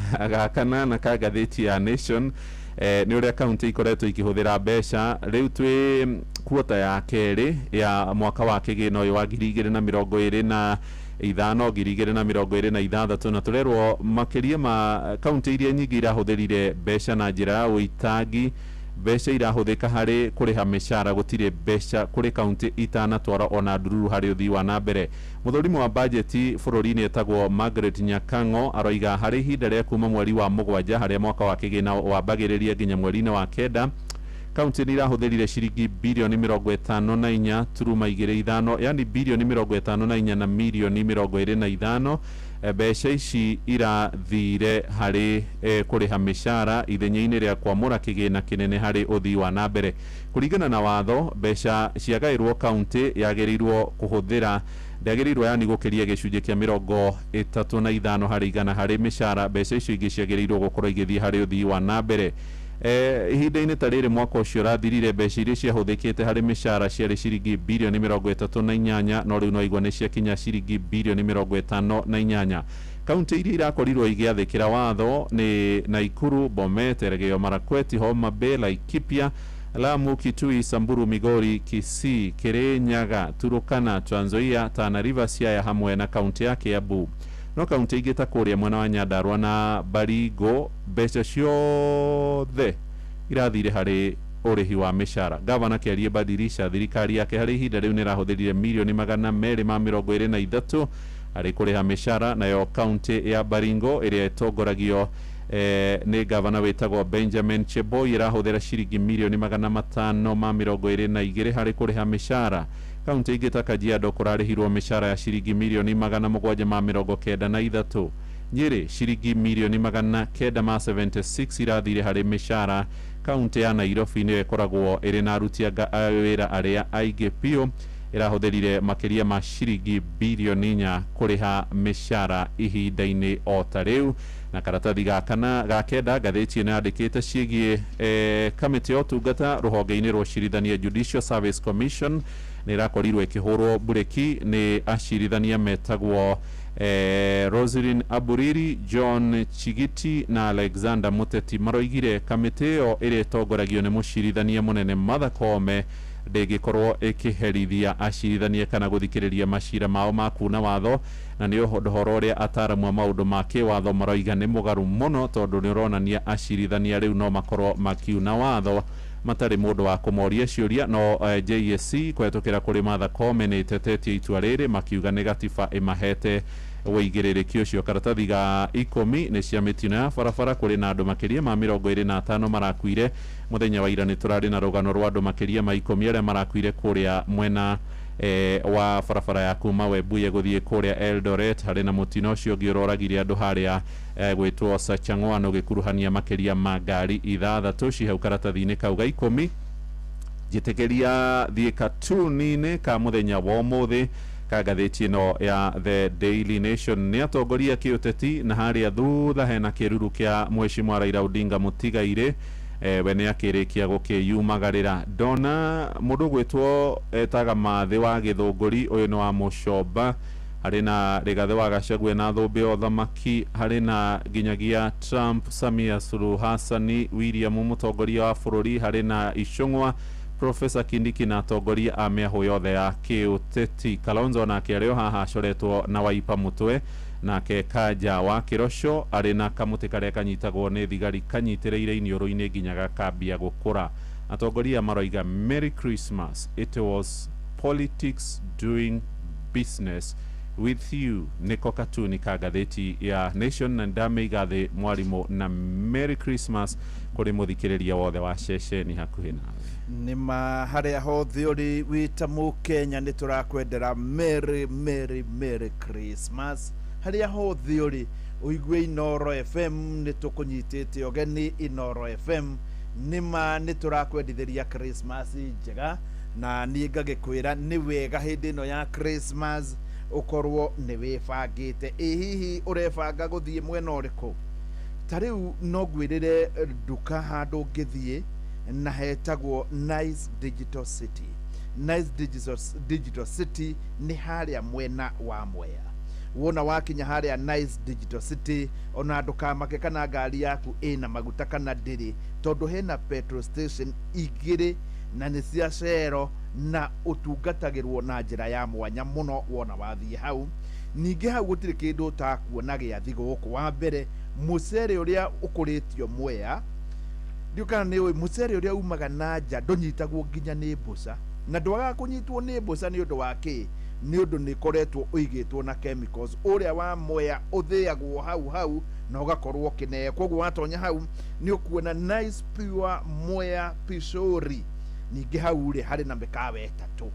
Speaker 8: kanana ka ngathĩti ya Nation. Nĩ ũrĩa kaunti ikoretwo ikĩhũthĩra mbeca. Rĩu twĩ kuota ya kerĩ ya mwaka wa kĩgĩna ũyũ wa 2025 2026, na tũrerwo makĩria ma kaunti iria nyingĩ irahũthĩrire mbeca na njĩra ya ũitangi. Mbeca irahũthĩka harĩ kũrĩha mĩcara, gũtirĩ mbeca kũrĩ kaunti itanatwara ona ndururu harĩ ũthii wa na mbere. Mũthũrimi wa bajeti bũrũri-inĩ etagwo Margaret Nyakang'o aroiga harĩ ihinda rĩa kuma mweri wa 7 harĩa mwaka wa kĩgĩna wambagĩrĩria nginya mweri-inĩ wa 9, kaunti nĩ irahũthĩrire ciringi birioni 54 turuma 25, yani birioni 54 na mirioni 25. Mbeca ici irathire harĩ kũrĩha mĩcara ithenya-inĩ rĩa kwamũra kĩgĩna kĩnene harĩ ũthii wa na mbere. Kũringana na watho, mbeca ciagaĩrwo kaunti yagĩrĩirwo kũhũthĩra ndĩagĩrĩirwo yani gũkĩria gĩcunjĩ kĩa 35 harĩ igana harĩ mĩcara. Mbeca icio ingĩ ciagĩrĩirwo gũkorwo igĩthiĩ harĩ ũthii wa na mbere. Ihinda-inĩ ta rĩrĩ mwaka ũcio ũrathirire, mbeca iria ciahũthĩkĩte harĩ mĩcara ciarĩ ciringi birioni 38, no rĩu no igua nĩ ciakinya ciringi birioni 58. Kaunti iria irakorirwo igĩathĩkĩra watho nĩ Nakuru, Bomet, Elgeyo Marakwet, Homa Bay, Laikipia, Lamu, Kitui, Samburu, Migori, Kisii, Kirinyaga, Turukana, Trans Nzoia, Tana River, Siaya hamwe na kaunti ya Kiambu. No kaunti ingĩ ta kũrĩa mwena wa Nyandarua na Baringo, mbeca ciothe Irathire harĩ ũrĩhi wa mĩcara. Gavana Kĩarie Badirisha thirikari yake harĩ ihinda rĩu nĩ ĩrahũthĩrire mirioni 223 harĩ kũrĩha mĩcara. Nayo kaunti ya Baringo ĩrĩa ĩtongoragio nĩ gavana wĩtagwo Benjamin Cheboi ĩrahũthĩra ciringi mirioni 522 harĩ kũrĩha mĩcara. Kaunti ingĩ ta Kajiado kũrarĩhirwo mĩcara ya ciringi mirioni 793. Nyĩrĩ ciringi mirioni 976 irathire harĩ mĩcara. Kaunti ya Nairobi nĩyo ĩkoragwo ĩrĩ na aruti a wĩra arĩa aingĩ biũ, ĩrahũthĩrire makĩria ma ciringi 4 birioni kũrĩha mĩcara ihinda-inĩ o ta rĩu. Na karatathi ga kana ga kenda, ngathĩti ĩno yandĩkĩte ciĩgiĩ kamĩtĩ ya ũtungata rũhonge-inĩ rwa ũcirithania, Judicial Service Commission, nĩ ĩrakorirwo ĩkĩhũrwo mburĩki nĩ acirithania metagwo Roselyn Aburiri, John Chigiti na Alexander Muteti. Maroigire kamĩtĩ ĩyo ĩrĩa ĩtongoragio nĩ mũcirithania mũnene Martha Koome ndĩngĩkorwo ĩkĩherithia acirithania kana gũthikĩrĩria macira mao ma kuna watho, na nĩ ũhoro ũrĩa ataramu a maũndũ ma kĩwatho maroiga nĩ mũgaru mũno, tondũ nĩ ũronania acirithania rĩu no makorwo makiuna watho matarĩ mũndũ wa kũmoria ciũria. No JSC kũhetũkĩra kũrĩ Martha Koome nĩ ĩtetetie itua rĩrĩ, makiuga nĩ gatiba ĩmahete wĩigĩrĩrĩki ũcio. Karatathi ga 10 nĩ cia mĩtino ya barabara. Kũrĩ na andũ makĩria ma 25 marakuire mũthenya wa ira. Nĩ tũrarĩ na rũgano rwa andũ makĩria ma 10 arĩa marakuire kũrĩa mwena wa barabara ya kuma Webuye gũthiĩ kũrĩa Eldoret. Harĩ na mũtino ũcio ũngĩ ũroragire andũ harĩa gwĩtwo Sachang'wano, ũgĩkuruhania makĩria ma ngari ithathatũ. Ci hau karatathi-inĩ kau ga 10. Njĩtĩkĩria thiĩ katuni-inĩ ka mũthenya wa ũmũthĩ ka ngathĩti ĩno ya The Daily Nation. Nĩ atongoria kĩũteti, na harĩa thutha hena kĩruru kĩa Mheshimiwa Raila Odinga mũtigairĩ. We nĩ akĩrĩkia gũkĩyumagarĩra. Ndona mũndũ gwĩtwo etaga Mathĩ wa Gĩthũngũri, ũyũ nĩ wa Mũcomba. Harĩ na Rigathĩ wa Gachagua na thũmbĩ ya ũthamaki. Harĩ na nginyagia Trump, Samia Suluhu Hassan, William mũtongoria wa bũrũri, harĩ na Ichung'wa, Professor Kindiki na atongoria a mĩahũ yothe ya kĩũteti. Kalonzo nake arĩ o haha acoretwo na waipa mũtwe, nake Kanja wa Kĩroco arĩ na kamũtĩ karĩa kanyitagwo nĩ thigari kanyitĩrĩire iniũrũ-inĩ nginya gakambia gũkũra. Atongoria maroiga Merry Christmas, it was politics doing business with you. Nĩko katuni ka ngathĩti ya Nation, na ndamĩiga thĩ mwarimũ, na Merry Christmas kũrĩ mũthikĩrĩria wothe wa ceceni hakuhĩ nawe.
Speaker 1: Nĩ ma, harĩa hothe ũrĩ wĩ ta mũkenya, nĩ tũrakwendera merry merry merry Christmas. Harĩa hothe ũrĩ ũigue Inoro FM, nĩ tũkũnyitĩte ũgeni Inoro FM. Nĩ ma, nĩ tũrakwendithĩria Christmas njega, na niĩ ngagĩkwĩra nĩ wega hĩndĩ ĩno ya Christmas ũkorwo nĩ wĩbangĩte. Ĩ hihi ũrebanga gũthiĩ mwena ũrĩkũ? Ta rĩu no ngwĩrĩre nduka handũ ũngĩthiĩ na hetagwo Nice Digital City. Nice Digital City nĩ harĩa mwena wa Mwea. Wona wakinya harĩa Nice Digital City, ona ndũkamake kana ngari yaku ĩna maguta kana ndĩrĩ, tondũ hena petrol station igĩrĩ na nĩ cia Shell, na ũtungatagĩrwo na njĩra ya mwanya mũno wona wathiĩ hau. Ningĩ hau gũtirĩ kĩndũ ũtakuona gĩa thigũkũ. Wa mbere, mũcere ũrĩa ũkũrĩtio Mwea, ndiũ kana nĩ ũĩ mũcere ũrĩa umaga na nja ndũnyitagwo nginya nĩ mbũca, na ndwagaga kũnyitwo nĩ mbũca. Nĩ ũndũ wa kĩ? Nĩ ũndũ nĩ ĩkoretwo ũigĩtwo na chemicals. Ũrĩa wa Mwea ũthĩagwo hau hau na ũgakorwo ũkĩneo. Koguo watonya hau nĩ ũkuona nice pure Mwea pishori. Ningĩ hau rĩ, harĩ na mĩkawa ĩtatũ.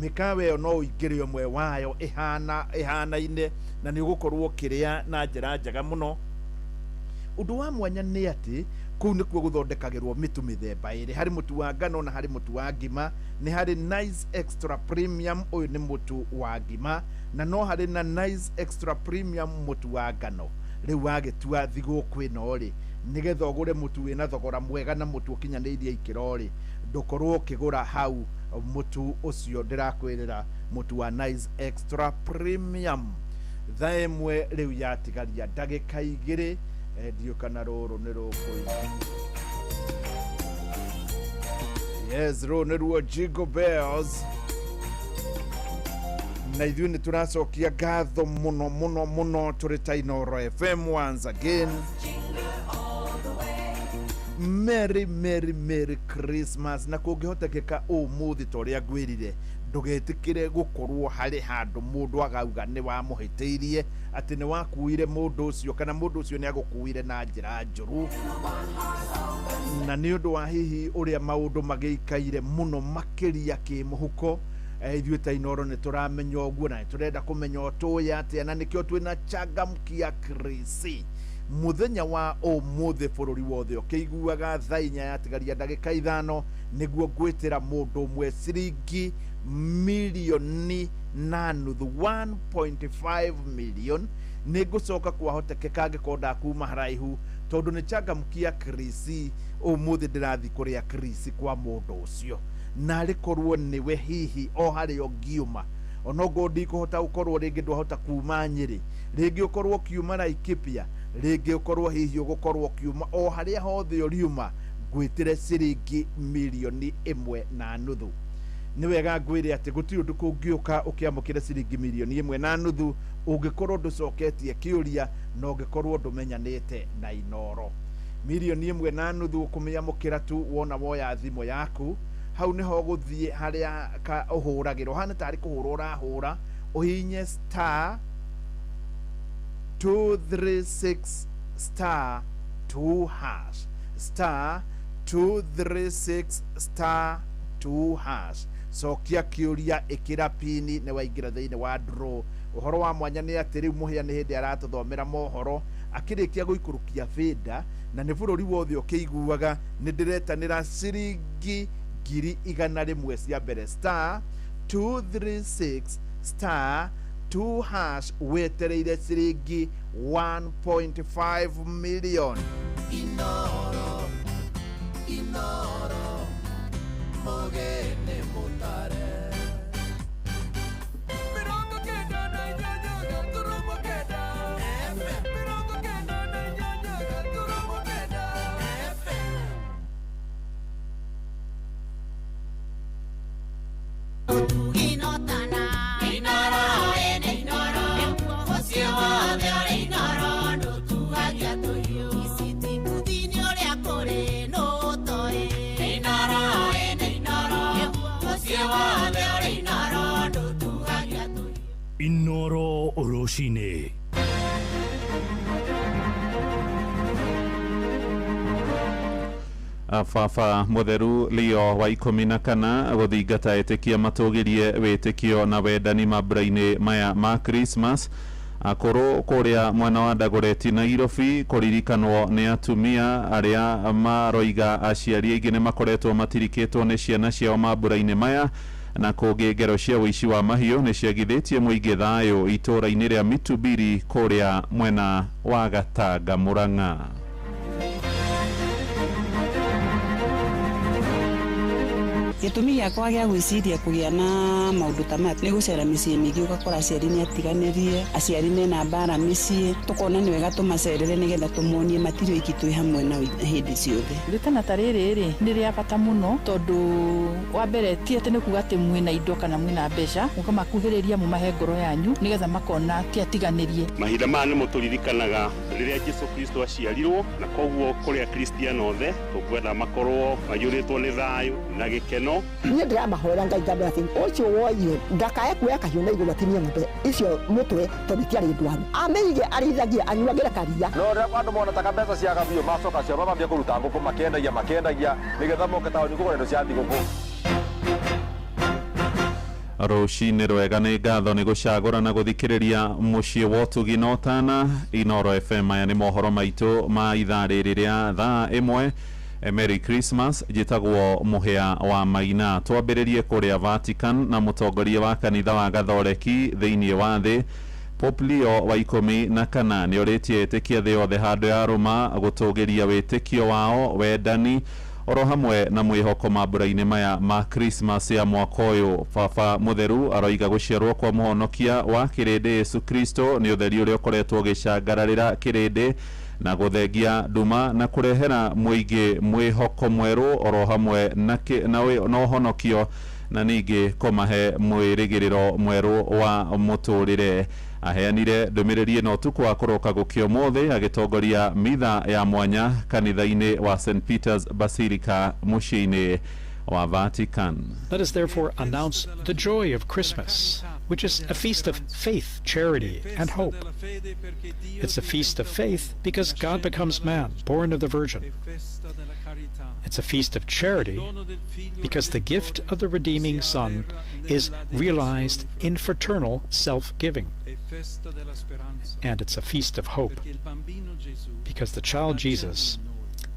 Speaker 1: Mĩkawa ĩyo no ũingĩre ũmwe wayo ĩhana ĩhanaine, na nĩ ũgũkorwo ũkĩrĩa na njĩra njega mũno. Ũndũ wa mwanya nĩ atĩ kũu nĩkuo gũthondekagĩrwo mĩtu mĩthemba ĩrĩ. Harĩ mũtu wa ngano na harĩ mũtu wa ngima. Nĩ harĩ Nice Extra Premium, ũyũ nĩ mũtu wa ngima, na no harĩ na Nice Extra Premium, mũtu wa ngano. Rĩu wagĩtua thigũkũ ĩno rĩ, nĩgetha ũgũre mũtu wĩna thogora mwega na mũtu ũkinyanĩirie ikĩro rĩ, ndũkorwo ũkĩgũra hau mũtu ũcio ndĩrakwĩrĩra, mũtu wa Nice Extra Premium. 1:00 rĩu yatigaria ndagĩka 2. Ndiũ kana rũrũ nĩ rũkũina. Yes, rũrũ nĩruo Jingle Bells, na ithuĩ nĩ tũracokia ngatho mũno mũno mũno tũrĩ ta Inoro FM once again. Merry Merry Merry Christmas. Na kũngĩhotekeka ũmũthĩ ta ũrĩa ngwĩrire, ndũgetĩkĩre gũkorwo harĩ handũ mũndũ agauga nĩ wamũhĩtĩirie, atĩ nĩ wakuire mũndũ ũcio kana mũndũ ũcio nĩ agũkuire na njĩra njũru. Na nĩ ũndũ wa hihi ũrĩa maũndũ magĩikaire mũno makĩria kĩmũhuko, ithuĩ ta Inooro nĩ tũramenya ũguo na nĩ tũrenda kũmenya ũtũĩ atĩa, na nĩkĩo twĩna Changamkia Krisi muthenya wa ũmũthĩ bũrũri wothe ũkĩiguaga thaa 4 yatigaria ndagĩka 5 nĩguo ngwĩtĩra mũndũ ũmwe ciringi milioni na nuthu, 1.5 million. Nĩ ngũcoka kwahotekeka angĩkorwo ndakuma haraihu, tondũ nĩ Changamkia Krisi ũmũthĩ ndĩrathiĩ kũrĩa Krisi kwa mũndũ ũcio, na arĩ korwo nĩwe hihi o harĩa ũngiuma, onokorwo ndikũhota gũkorwo rĩngĩ ndwahota kuma Nyĩrĩ, rĩngĩ ũkorwo ũkiuma Laikipia, rĩngĩ ũkorwo hihi ũgũkorwo ũkiuma o harĩa hothe ũriuma, ngwĩtĩre ciringi milioni 1.5. Nĩ wega ngwĩre atĩ gũtirĩ ũndũ kũngĩũka ũkĩamũkĩra ciringi milioni 1.5 ũngĩkorwo ndũcoketie kĩũria na ũngĩkorwo ndũmenyanĩte na Inooro. Milioni 1.5 ũkũmĩamũkĩra tu wona woya thimũ yaku, hau nĩho ũgũthiĩ harĩa ũhũragĩra, ũhana tarĩ kũhũra ũrahũra, ũhihinye star 236 star 2 hash, star 236 star 2 hash. Cokia kĩũria, ĩkĩra pini, nĩ waingĩra thĩinĩ wa draw. Ũhoro wa mwanya nĩ atĩ rĩu Mũhĩa nĩ hĩndĩ aratũthomera mohoro akĩrĩkia gũikũrũkia bĩnda, na nĩ bũrũri wothe ũkĩiguaga nĩ ndĩretanĩra ciringi 100,000 cia mbere, star 236 star 2 hash, wetereire ciringi 1.5 million.
Speaker 9: Inooro, Inooro, mogene mutare.
Speaker 10: Inooro rũcinĩ.
Speaker 8: Baba Mutheru Leo wa 14 gũthingata etĩkia matũgĩrie wĩtĩkio na wendani mambura-inĩ maya ma Christmas. Akũrũ kũrĩa mwena wa Dagoretti Nairobi kũririkanwo nĩ atumia arĩa maroiga aciari aingĩ nĩ makoretwo matirikĩtwo nĩ ciana ciao mambura-inĩ maya. Na kũngĩ ngero cia ũici wa mahiũ nĩ ciagithĩtie mũingĩ thayũ itũũra-inĩ rĩa Mitubiri kũrĩa mwena wa Gatanga Murang'a.
Speaker 11: Gĩtũmi gĩakwa gĩa gwĩciria kũgĩa na maũndũ ta maya nĩ gũcera mĩciĩ mĩingĩ, ũgakora aciari nĩ atiganĩrie, aciari mena mbara mĩciĩ, tũkona nĩ wega tũmacerere nĩgetha tũmonie matirĩ oiki, twĩ hamwe nao hĩndĩ ciothe.
Speaker 12: Rĩtana ta rĩrĩ rĩ nĩ rĩa bata mũno, tondũ wa mbere ti atĩ nĩ kuga atĩ mwĩna indo kana mwĩna mbeca, mũkamakuhĩrĩria mũmahe ngoro yanyu nĩgetha makona ti atiganĩrie.
Speaker 13: Mahinda maya nĩmo tũririkanaga rĩrĩa Jesu Kristo aciarirwo, na koguo kũrĩ akristiano othe tũkwenda makorwo maiyũrĩtwo nĩ thayũ na gĩkeno.
Speaker 14: Niĩ ndĩramahoera Ngai ngambĩra atĩ ũcio woire ndakae kuoya kahiũ na igũrũ atinie ng'ombe icio mũtwe tondũ itiarĩ ndwaru, amĩige arĩithagie anyuagĩre karia.
Speaker 15: No rĩrĩa andũ mona taka mbeca ciaga biũ macoka cio mambia kũruta ngũkũ makendagia nĩgetha moke taũni kũgũra indo cia thigũkũ.
Speaker 8: Rũcinĩ rwega nĩ ngatho nĩ gũcagũra na gũthikĩrĩria mũciĩ wa ũtugi na ũtana. Inooro FM, maya nĩ mohoro maitũ ma ithaa rĩrĩ rĩa thaa 1. Merry Christmas. Njĩtagwo Mũhĩa wa Maina. Twambĩrĩrie kũrĩa Vatican na mũtongoria wa kanitha wa Gathoreki thĩinĩ wa thĩ Pope Leo wa 14 nĩ orĩtie etĩkia thĩ yothe handũ ya Roma gũtũgĩria wĩtĩkio wao, wendani oro hamwe na mwĩhoko mambura-inĩ maya ma Christmas ya mwaka ũyũ. Baba Mutheru aroiga gũciarwo kwa mũhonokia wa kĩrĩndĩ Yesu Kristo nĩ ũtheri ũrĩa ũkoretwo ũgĩcangararĩra kĩrĩndĩ na gũthengia nduma na kũrehera mũingĩ mwĩhoko mwerũ oro hamwe na ũhonokio na ningĩ kũmahe mwĩrĩgĩrĩro mwerũ wa mũtũrĩre. Aheanire ndũmĩrĩri ĩno ũtukũ wa kũroka gũkĩa ũmũthĩ agĩtongoria mitha ya mwanya kanitha-inĩ wa St Peter's Basilica mũciĩ-inĩ wa Vatican.
Speaker 16: Let us therefore announce the joy of Christmas, which is a feast of faith, charity, and hope. It's a feast of faith because God becomes man, born of the Virgin. It's a feast of charity because the gift of the redeeming Son is realized in fraternal self-giving. And it's a feast of hope because the child Jesus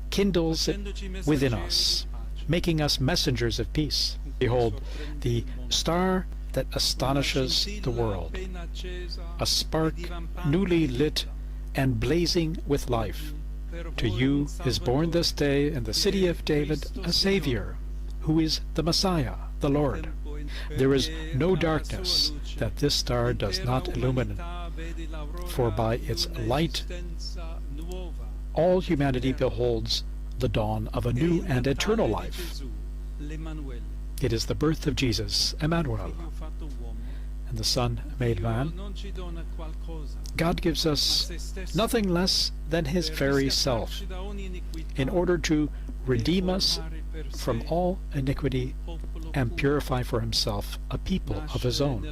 Speaker 16: kindles it within us, making us messengers of peace. Behold, the star that astonishes the world, a spark newly lit and blazing with life. To you is born this day in the city of David a Savior, who is the Messiah, the Lord. There is no darkness that this star does not illumine, for by its light all humanity beholds the dawn of a new and eternal life. It is the birth of Jesus, Emmanuel, and the Son made man. God gives us nothing less than his very self in order to redeem us from all iniquity and purify for himself a people of his own.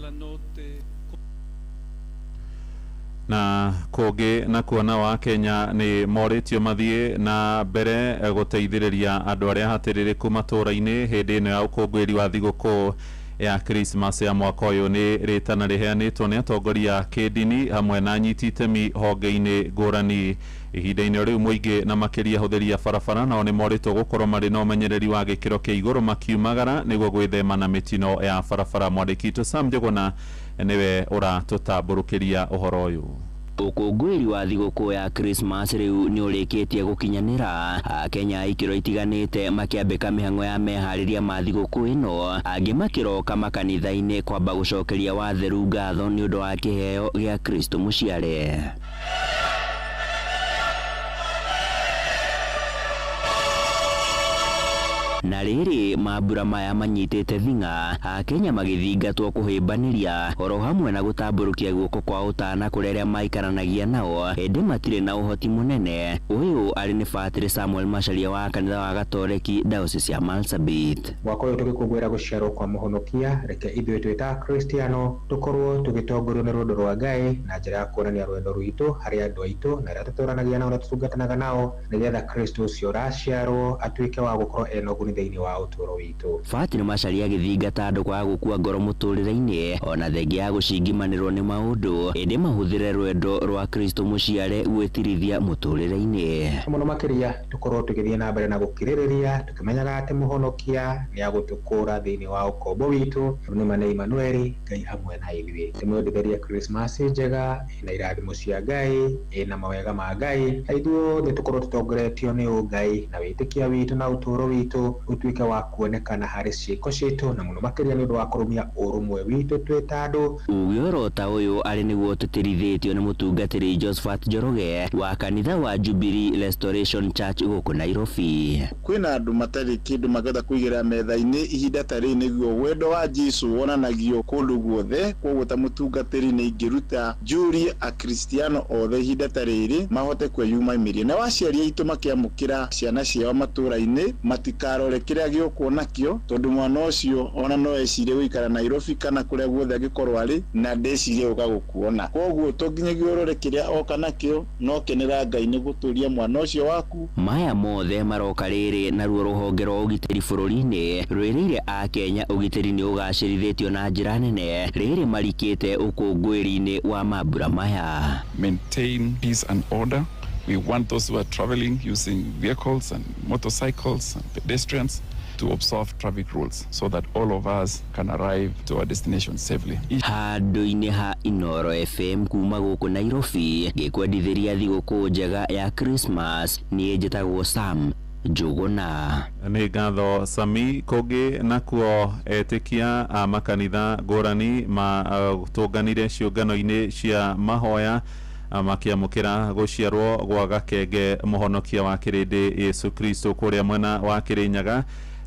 Speaker 8: Na kũngĩ na kuona wa Kenya nĩ morĩtio mathiĩ na mbere gũteithĩrĩria andũ arĩa hatĩrĩrĩku matũũra-inĩ hĩndĩ ĩno ya ũkũngũĩri wa thigũkũ ya Christmas ya mwaka ũyũ. Nĩ rĩtana rĩheanĩtwo nĩ atongoria kĩndini hamwe na anyiti itemi honge-inĩ ngũrani ihinda-inĩ rĩu mũingĩ na makĩria ahũthĩri a barabara nao nĩ morĩtwo gũkorwo marĩ na ũmenyereri wa gĩkĩro kĩa igũrũ makiumagara nĩguo gwĩthema na mĩtino ya barabara. Mwandĩki witũ Sam Njũgũna nĩwe ũratũtambũrũkĩria ũhoro ũyũ.
Speaker 17: Ũkũngũĩri wa thigũkũ ya Christmas rĩu nĩ ũrĩkĩtie gũkinyanĩra. Akenya ikĩro itiganĩte makĩambĩka mĩhang'o ya meharĩria ma thigũkũ ĩno, angĩ makĩroka makanitha-inĩ kwamba gũcokeria watheru ngatho nĩ ũndũ wa kĩheo gĩa Kristo mũciare. Na rĩrĩ mambura maya manyitĩte thing'a, Akenya magĩthingatwo kũhĩmbanĩria oro hamwe na gũtambũrũkia guoko kwa ũtana kũrĩ arĩa maikaranagia nao ĩndĩ matirĩ na ũhoti mũnene. Ũyũ arĩ nĩ Batĩrĩ Samuel Macharia wa kanitha wa Gatoreki Diocese ya Marsabit.
Speaker 18: Mwaka ũyũ tũgĩkũngũĩra gũciarwo kwa mũhonokia, reke ithuĩ twĩ ta Akristiano tũkorwo tũgĩtongorio nĩ rwendo rwa Ngai na njĩra ya kuonania rwendo rwitũ harĩ andũ aitũ na arĩa tũtũranagia nao na tũtungatanaga nao, nĩgetha Kristo ũcio ũraciarwo atuĩke wa gũkorwo ena ũguni thĩinĩ wa ũtũũro witũ.
Speaker 17: Batĩrĩ Macharia agĩthingata andũ kwaga gũkua ngoro mũtũrĩre-inĩ ona thengia ya gũcingimanĩrwo nĩ maũndũ, ĩndĩ mahũthĩre rwendo rwa Kristo mũciare gwĩtirithia mũtũrĩre-inĩ.
Speaker 18: Mũno makĩria tũkorwo tũgĩthiĩ na mbere na gũkirĩrĩria tũkĩmenyaga atĩ mũhonokia nĩ agũtũkũra thĩinĩ wa ũkombo witũ. Nĩ ma nĩ Emmanuel, Ngai hamwe na ithuĩ. Tũmwendithĩrie Christmas njega ĩna irathimo cia Ngai, ĩna mawega ma Ngai, na ithuothe tũkorwo tũtongoretio nĩ ũngai na wĩtĩkia witũ na ũtũũro witũ ũtuĩke wa kuonekana harĩ ciĩko citũ na mũno makĩria nĩ ũndũ wa kũrũmia ũrũmwe witũ twĩ ta andũ.
Speaker 17: Uge oro ta ũyũ arĩ nĩguo tũtĩrithĩtio nĩ mũtungatĩri Josephat Njoroge wa kanitha wa Jubilee Restoration Church gũkũ Nairobi.
Speaker 19: Kwĩna andũ matarĩ kĩndũ mangĩhota kũigĩra metha-inĩ ihinda ta rĩrĩ nĩguo wendo wa Jesũ wonanagio kũndũ guothe. Koguo ta mũtungatĩri nĩ ingĩruta njũrie akristiano othe ihinda ta rĩrĩ mahote kwĩyumĩria, na aciari aitũ makĩamũkĩra ciana ciao matũũra-inĩ matikarore kĩrĩa gĩũkwo nakĩo, tondũ mwana ũcio ona no ecirie gũikara Nairobi kana kũrĩa guothe angĩkorwo arĩ na ndecirie gũka gũkuona. Koguo to nginyagia ũrore kĩrĩa oka nakĩo, no kenera Ngai nĩ gũtũria mwana ũcio waku.
Speaker 17: Maya mothe maroka rĩrĩ naruo rũhonge rwa ũgitĩri bũrũri-inĩ rwĩrĩire Akenya ũgitĩri nĩ ũgacĩrithĩtio na njĩra nene rĩrĩ marikĩte ũkũngũĩri-inĩ wa mambura maya.
Speaker 20: Maintain peace and order. We want those who are traveling using vehicles and motorcycles and pedestrians to observe traffic rules so that all of us can arrive to our destination safely.
Speaker 17: Handũ-inĩ ha Inoro FM kuma gũkũ Nairobi ngĩkwendithĩria thigũkũ njega ya Christmas, niĩ njĩtagwo Sam Njũgũna.
Speaker 8: Nĩ ngatho Sami. Kũngĩ nakuo etĩkia a makanitha ngũrani matũnganire ciũngano-inĩ cia mahoya makiamũkĩra gũciarwo gwa gakenge mũhonokia wa kĩrĩndĩ Yesu Kristo kũrĩa mwena wa Kĩrĩnyaga.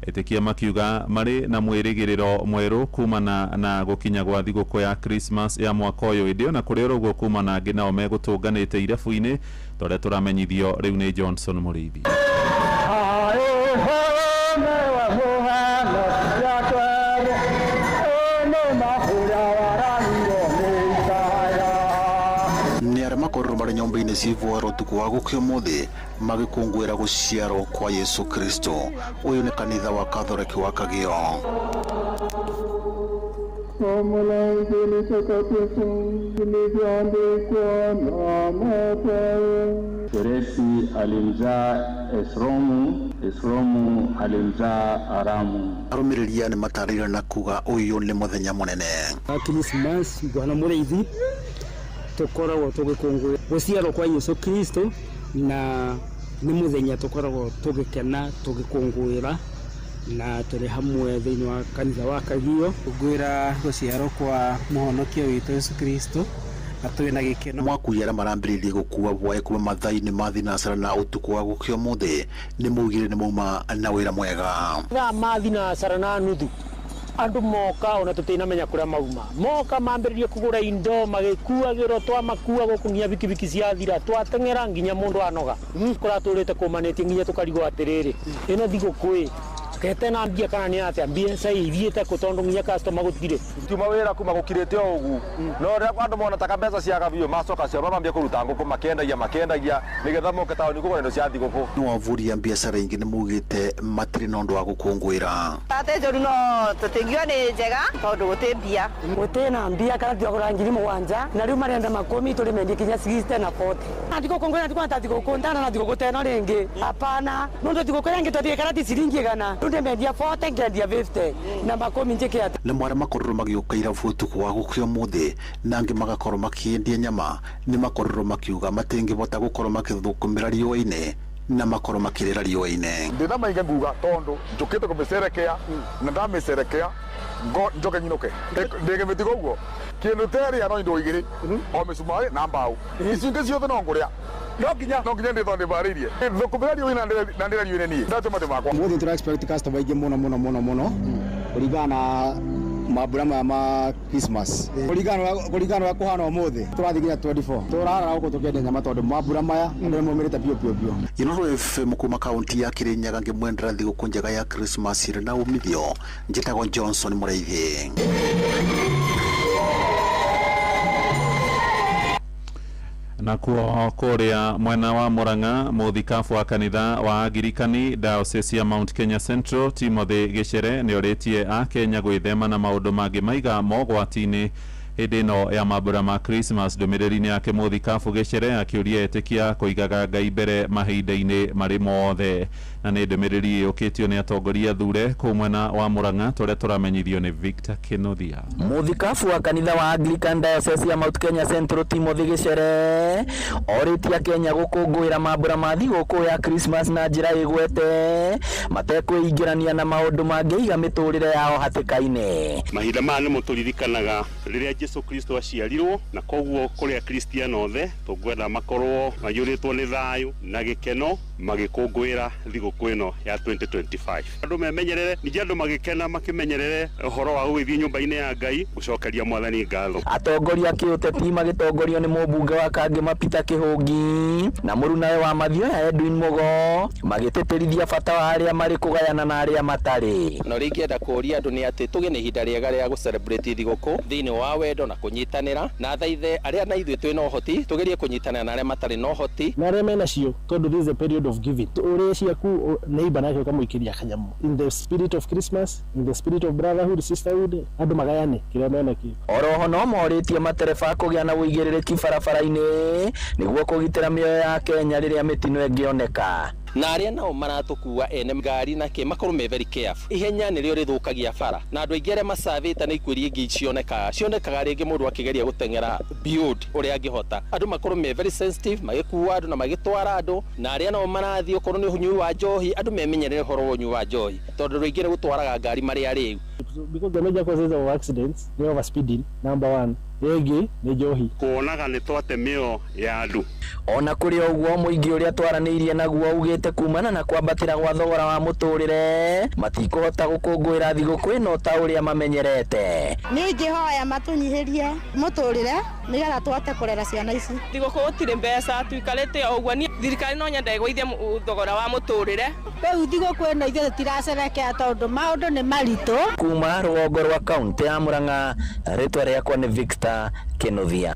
Speaker 8: Ĩtĩkia makiuga marĩ na mwĩrĩgĩrĩro mwerũ kumana na gũkinya gwa thigũkũ ya Christmas ya mwaka ũyũ. Ĩndĩ ona kũrĩ oro ũguo, kuma na angĩ nao megũtũnganĩte irabu-inĩ ta ũrĩa tũramenyithio rĩu nĩ Johnson Mũrĩithi.
Speaker 21: Nĩ arĩa makorirwo marĩ nyũmba-inĩ civoero ũtukũ wa gũkĩa ũmũthĩ magĩkũngũĩra gũciarwo kwa Yesu Kristo. Ũyũ nĩ kanitha wa Katholeki wa Kagio.
Speaker 5: Somo la Injili takatifu lilivyoandikwa na Mathayo.
Speaker 22: Peresi alimzaa Esromu, Esromu alimzaa Aramu.
Speaker 21: Arũmĩrĩri aya nĩ matarĩirie na kuga ũyũ nĩ mũthenya mũnene.
Speaker 23: Krismasi bwana Mũrĩithi tũkoragwo tũgĩkũngũĩra gũciarwo kwa Yesu Kristo, na nĩ mũthenya tũkoragwo tũgĩkena tũgĩkũngũĩra na tũrĩ hamwe thĩinĩ wa kanitha wa Kagio.
Speaker 24: Kũngũĩra gũciarwo kwa mũhonokia witũ Yesu Kristo na twĩ na gĩkeno.
Speaker 21: Mwakuia arĩa marambĩrĩirie gũkua bwaĩ kuma mathaa-inĩ ma thinacara na ũtukũ wa gũkĩa ũmũthĩ nĩ maugire nĩ mauma na wĩra mwega.
Speaker 25: Thaa ma thinacara na nuthu andũ moka ona tũtinamenya kũrĩa mauma, moka mambĩrĩrie kũgũra indo magĩkuagĩrwo, twamakua gũkũ nginya bikibiki ciathira, twateng'era nginya mũndũ anoga. Kũratũrĩte kũmanĩtie nginya tũkarigwo atĩrĩrĩ, ĩno thigũkũ ĩ kete na mbia kana nĩ atĩa, mbia ithiĩte kũ tondũ nginya customer gũtirĩ.
Speaker 15: Tiuma wĩra kuma gũkirĩte o ũguo, no rĩrĩa andũ mona taka mbeca ciaga biũ macoka cio mambia kũruta ngũkũ makendagia nĩgetha moke taũni kũgũra indo cia thigũkũ.
Speaker 21: Nĩ wavuri a biacara ingĩ nĩ maugĩte matirĩ na ũndũ wa gũkũngũĩra.
Speaker 26: Tate njũru no tũtingiuga nĩ njega tondũ gũtĩ mbia.
Speaker 27: Gũtĩ na mbia kana twagũra 7,000 na rĩu marenda 10 tũrĩmendie kinya 60 na 40. Thigũkũ ngũra ta thigũkũ ndana na thigũkũ ta ĩno rĩngĩ hapana, nũndũ thigũkũ ĩrĩa ĩngĩ twathiĩ karati ciringi 100 rĩu ndĩmendia 40 ngendia 50 na 10 njĩke atĩa.
Speaker 21: Nĩ arĩa makorirwo magĩũka irabu ũtukũ wa gũkĩa ũmũthĩ na angĩ magakorwo makĩendia nyama nĩ makorirwo makiuga matingĩhota gũkorwo makĩthũkũmĩra riũa-inĩ na makorwo makĩrĩra riũa-inĩ.
Speaker 5: Ndĩna mainga nguga tondũ njũkĩte kũmĩcerekea na ndamĩcerekea njoke nyinũke ndĩge mĩtigo ũguo kĩndũ terĩa no indo igĩrĩ o mĩcumarĩ na mbaũ, ici ingĩ ciothe no ngũrĩa no nginya ndĩthondĩ ndĩbarĩirie thũkũmĩra riũa-inĩ na ndĩra riũa-inĩ niĩ ndatũma matĩ makwa.
Speaker 28: Mũthĩ tũra expect customer aingĩ mũno mũno mũno mũno kũringana na mambura maya ma Christmas, kũringana na kũhana ũmũthĩ tũrathiĩ nginya 24 tũrarara gũkũ tũkĩendia nyama tondũ mambura maya andũ nĩ maumĩrĩte biũ biũ biũ.
Speaker 21: Inooro FM kuma kaunti ya Kirinyaga ngĩmwendera thigũkũ njega ya Christmas ĩrĩ na umithio. Njĩtagwo Johnson Mũrĩithi.
Speaker 8: Nakuo kuria mwena wa Murang'a, muthikabu wa kanitha wa Angirikani Diocese ya Mount Kenya Central Timothy Gichere nĩorĩtie akenya gwĩthema na maũndũ mangĩ maiga mogwati-inĩ hĩndĩ ĩno ya mambura ma Christmas. Ndũmĩrĩri-inĩ yake muthikabu Gichere akĩũria etĩkia kũigaga Ngai mbere mahinda-inĩ marĩ mothe, na nĩ ndũmĩrĩri ĩũkĩtio nĩ atongoria thure kũu mwena wa Murang'a tũrĩa tũramenyithio nĩ Victor Kĩnuthia.
Speaker 29: Muthikabu wa kanitha wa Anglican Diocese ya Mount Kenya Central Timothy Gichere orĩtie Akenya gũkũngũĩra mambura ma thigũkũ ya Christmas na njĩra ĩgwete matekwĩingĩrania na maũndũ mangĩiga mĩtũrĩre yao hatĩka-inĩ.
Speaker 13: Mahinda maya nĩmo tũririkanaga rĩrĩa Jesu Kristo aciarirwo, na koguo kũrĩ akristiano othe tũngwenda makorwo maiyũrĩtwo nĩ thayũ na gĩkeno magĩkũngũĩra thigũkũ ĩno ya 2025. Andũ memenyerere, ningĩ andũ magĩkena makĩmenyerere ũhoro wa gũgĩthiĩ nyũmba-inĩ ya Ngai gũcokeria Mwathani ngatho.
Speaker 29: Atongoria kĩũteti magĩtongorio nĩ mũmbunge wa Kangema Peter Kĩhũngi na mũrunawe wa Mathioya Edwin Mugo magĩtĩtĩrithia bata wa arĩa marĩ kũgayana na arĩa matarĩ.
Speaker 30: Na ũrĩa ingĩenda kũũria andũ nĩ atĩ tũgĩe na ihinda rĩega rĩa gũ-celebrate thigũkũ thĩinĩ wa wendo na kũnyitanĩra, na thaithe arĩa na ithuĩ twĩna ũhoti tũgerie kũnyitanĩra na arĩa matarĩ na ũhoti
Speaker 31: na arĩa mena cio, tondũ this is a period of giving. Ũrĩa ciaku neighbor nake ũkamũikĩria kanyamũ in the spirit of Christmas, in the spirit of brotherhood, sisterhood, andũ magayane kĩrĩa mena kĩo.
Speaker 29: Oroho no morĩtie matereba kũgĩa na ũigĩrĩrĩki barabara-inĩ nĩguo kũgitĩra mĩoyo ya Kenya rĩrĩa mĩtino ĩngĩoneka.
Speaker 30: Na arĩa nao maratũkua ene ngari na kĩ makorwo me very careful. Ihenya nĩrĩo rĩthũkagia bara, na andũ aingĩ arĩa macabĩte na ikuũ iria ingĩ cionekaga rĩngĩ mũndũ akĩgeria gũteng'era beyond ũrĩa angĩhota. Andũ makorwo me very sensitive magĩkua andũ na magĩtwara andũ, na arĩa nao marathiĩ okorwo nĩ ũnyui wa njohi andũ memenyerere ũhoro wa ũnyui wa njohi tondũ andũ aingĩ nĩ gũtwaraga ngari marĩ arĩu.
Speaker 31: Because the major causes of accidents, they overspeeding, number one. Ĩngĩ nĩ njohi.
Speaker 13: Kuonaga nĩ twate mĩoyo ya andũ.
Speaker 29: Ona kũrĩ o ũguo, mũingĩ ũrĩa twaranĩirie naguo ugĩte kumana na kwambatĩra gwa thogora wa mũtũrĩre matikũhota gũkũngũĩra thigũkũ ĩno ta ũrĩa mamenyerete.
Speaker 1: Niĩ ingĩhoya matũnyihĩrie mũtũrĩre nĩgetha tũhote kũrera ciana ici.
Speaker 2: Thigũkũ gũtirĩ mbeca, tuikarĩte o ũguo. Niĩ thirikari no nyende ĩgũithie thogora wa mũtũrĩre.
Speaker 1: Rĩu thigũkũ ĩno ithuĩ tũtiracerekea tondũ maũndũ nĩ maritũ.
Speaker 29: Kuma rũgongo rwa kaunti ya Murang'a, rĩtwa rĩakwa nĩ Victor Kinuthia.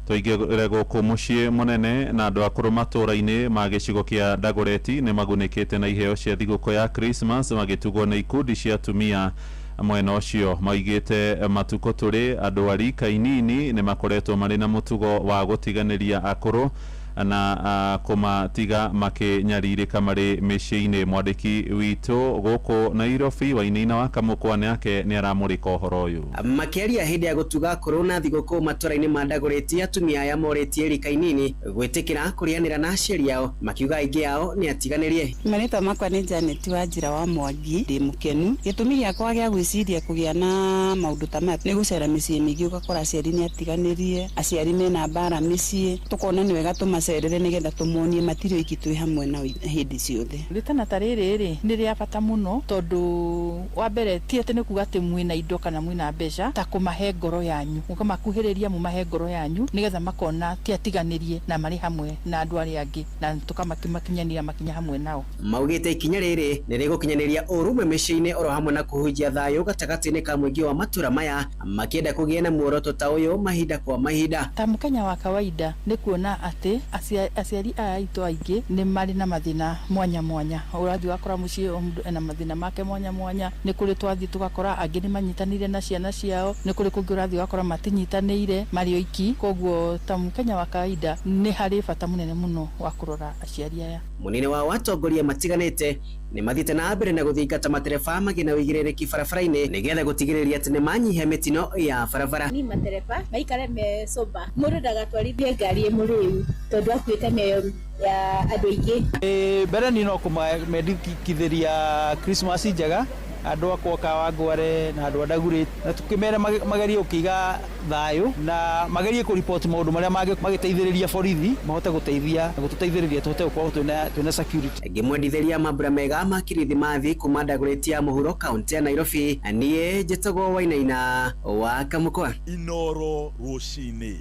Speaker 8: Tũingĩre gũkũ mũciĩ mũnene na andũ akũrũ matũũra-inĩ ma gĩcigo kĩa Dagoretti nĩ magunĩkĩte na iheo cia thigũkũ ya Christmas magĩtugwo nĩ ikundi cia atumia mwena ũcio. Maigĩte matukũ tũrĩ andũ a rika inini nĩ makoretwo marĩ na mũtugo wa gũtiganĩria akũrũ na kũmatiga makĩnyarirĩka marĩ mĩciĩ-inĩ. Mwandĩki witũ gũkũ Nairobi, Wainaina wa Kamũkwa, nake nĩ aramũrĩka ũhoro ũyũ.
Speaker 3: Makĩaria hĩndĩ ya gũtuga akũrũ na thigũkũ matũra-inĩ ma Dagoretti, atumia aya morĩtie rika inini gwĩtĩkĩra kũrĩanĩra na aciari ao, makiuga aingĩ ao nĩ atiganĩrie.
Speaker 4: Marĩtwa makwa nĩ Janet Wanjira wa Mwangi, ndĩ mũkenu. Gĩtũmi gĩakwa gĩa gwĩciria kũgĩa na maũndũ ta maya nĩ gũcera mĩciĩ mĩingĩ ũgakora aciari nĩ atiganĩrie, aciari mena mbara mĩciĩ, tũkona nĩ wega tũmacerere nĩgetha tũmonie matirĩ oiki, twĩ hamwe nao hĩndĩ ciothe.
Speaker 6: Rĩtana ta rĩrĩ rĩ nĩ rĩa bata mũno tondũ wa mbere ti atĩ nĩ kuga atĩ mwĩna indo kana mwĩna mbeca, ta kũmahe ngoro yanyu, mũkamakuhĩrĩria mũmahe ngoro yanyu nĩgetha makona ti atiganĩrie na marĩ hamwe na andũ arĩa angĩ, na tũkamakinyanĩra makinya hamwe nao.
Speaker 3: Maugĩte ikinya rĩrĩ nĩ rĩgũkinyanĩria ũrũmwe mĩciĩ-inĩ oro hamwe na kũhunjia thayũ gatagatĩ-inĩ ka mũingĩ wa matũra maya, makĩenda kũgĩa na muoroto ta ũyũ mahinda kwa mahinda.
Speaker 6: Ta mũkenya wa kawaida nĩ kuona atĩ aciari aya aitũ aingĩ nĩ marĩ na mathĩna mwanya mwanya. Ũrathiĩ ũgakora mũciĩ o mũndũ ena mathĩna make mwanya mwanya. Nĩ kũrĩ twathiĩ tũgakora angĩ nĩ manyitanĩire na ciana ciao, nĩ kũrĩ kũngĩ ũrathiĩ ũgakora matinyitanĩire marĩ oiki. Koguo ta mũkenya wa kawaida nĩ harĩ bata mũnene mũno wa kũrora aciari aya.
Speaker 3: Mũnene wa atongoria matiganĩte nĩ mathiĩte na mbere na gũthingata matereba magĩe na ũigĩrĩrĩki barabara-inĩ nĩgetha gũtigĩrĩria atĩ nĩ manyihia mĩtino ya barabara.
Speaker 7: Ni matereba maikare me sober, mũndũ ndagatwarithie ngari ĩ mũrĩu tondũ akuĩte mĩoyo ya andũ aingĩ.
Speaker 24: Mbere niĩ no kũmendekithĩria Christmas njega andũ akwa Kawangware na andũ a Dagoretti, na tũkĩmere magerie gũkĩiga thayũ na magerie kũripoti maũndũ marĩa magĩteithĩrĩria borithi mahote gũteithia na gũtũteithĩrĩria tũhote gũkorwo twĩna security.
Speaker 3: Ngĩmwendithĩria mambura mega ma kirithimathi kuma Dagoretti ya mũhuro kaunti ya Nairobi, niĩ njĩtagwo Wainaina wa Kamũkwa.
Speaker 9: Inoro rũcinĩ.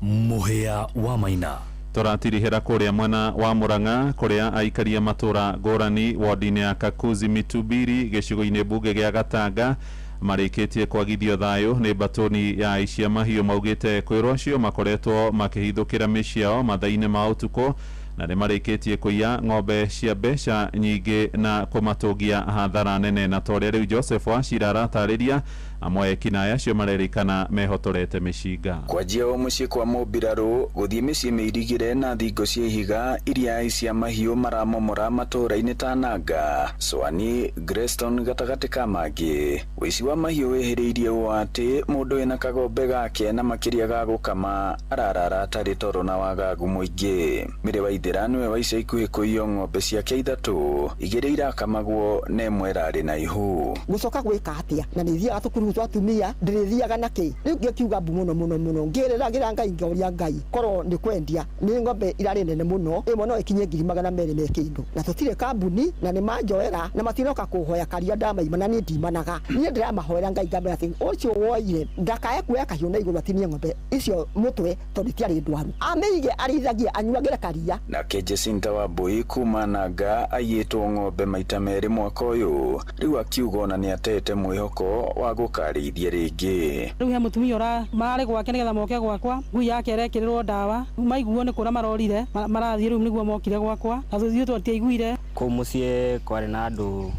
Speaker 10: Mũhĩa wa Maina.
Speaker 8: Tũratirihĩra kũrĩa mwena wa Murang'a kũrĩa aikaria matũra ngũrani wodi-inĩ ya Kakuzi Mitubiri gĩcigo-inĩ mbunge gĩa Gatanga marĩkĩtie kwagithio thayũ nĩ mbatũni ya aici a mahiũ. Maugĩte kwĩrwo acio makoretwo makĩhithũkĩra mĩciĩ yao mathaa-inĩ ma ũtukũ na nĩ marĩkĩtie kũiya ng'ombe cia mbeca nyingĩ na kũmatũngia hathara nene. Na torĩa rĩu Joseph Wachira aratarĩria, amwe ekinaĩ acio marerĩkana mehotorete mĩcinga.
Speaker 11: Kwanjia o mũciĩ kwa mũmbirarũ gũthiĩ mĩciĩ mĩirigĩre na thingo cia ihiga iria aici a mahiũ maramomora matũũra-inĩ ta Nanga, Swani, Greston gatagatĩ ka mangĩ. Ũici wa mahiũ wĩhĩrĩirie ũũ atĩ mũndũ wĩna kagombe gake na makĩria ga gũkama ararara atarĩ toro na wagagu mũingĩ. Mĩrĩ Waithĩra nĩwe wa ica ikuhĩ kũiywo ng'ombe ciake ithatũ, igĩrĩ irakamagwo na ĩmwe ĩrarĩ na ihu.
Speaker 12: Gũcoka gwĩka atĩa na nĩ thiaga tũkuru twa atumia ndĩrĩthiaga na kĩ rĩu ngĩkiuga mbu mũno mũno mũno ngĩrĩragĩra Ngai ngoria Ngai korwo nĩ kwendia nĩ ng'ombe irarĩ nene mũno ĩmwe no ĩkinye 200,000 me kĩndũ na tũtirĩ kambuni na nĩ manjoera na matinoka kũhoya karia ndamaima na niĩ ndimanaga niĩ ndĩramahoera Ngai ngamera atĩ ũcio woire ndakae kuoya kahiũ na igũrũ atinie ng'ombe icio mũtwe tondũ itiarĩ ndwaru amĩige arĩithagie anyuagĩre karia.
Speaker 11: Nake Jacinta Wambui kuma Nanga aiyĩtwo ng'ombe maita merĩ mwaka ũyũ rĩu akiuga ona nĩ atete mwĩhoko wa gũkarĩithia rĩngĩ.
Speaker 14: Rĩu he mũtumia ũra mararĩ gwake nĩgetha moke gwakwa, ngui yake ĩrekĩrĩrwo ndawa maiguo nĩ kũra marorire marathiĩ rĩu nĩguo mokire gwakwa na tũthiĩ twatiaiguire.
Speaker 32: Kũu mũciĩ kwarĩ na andũ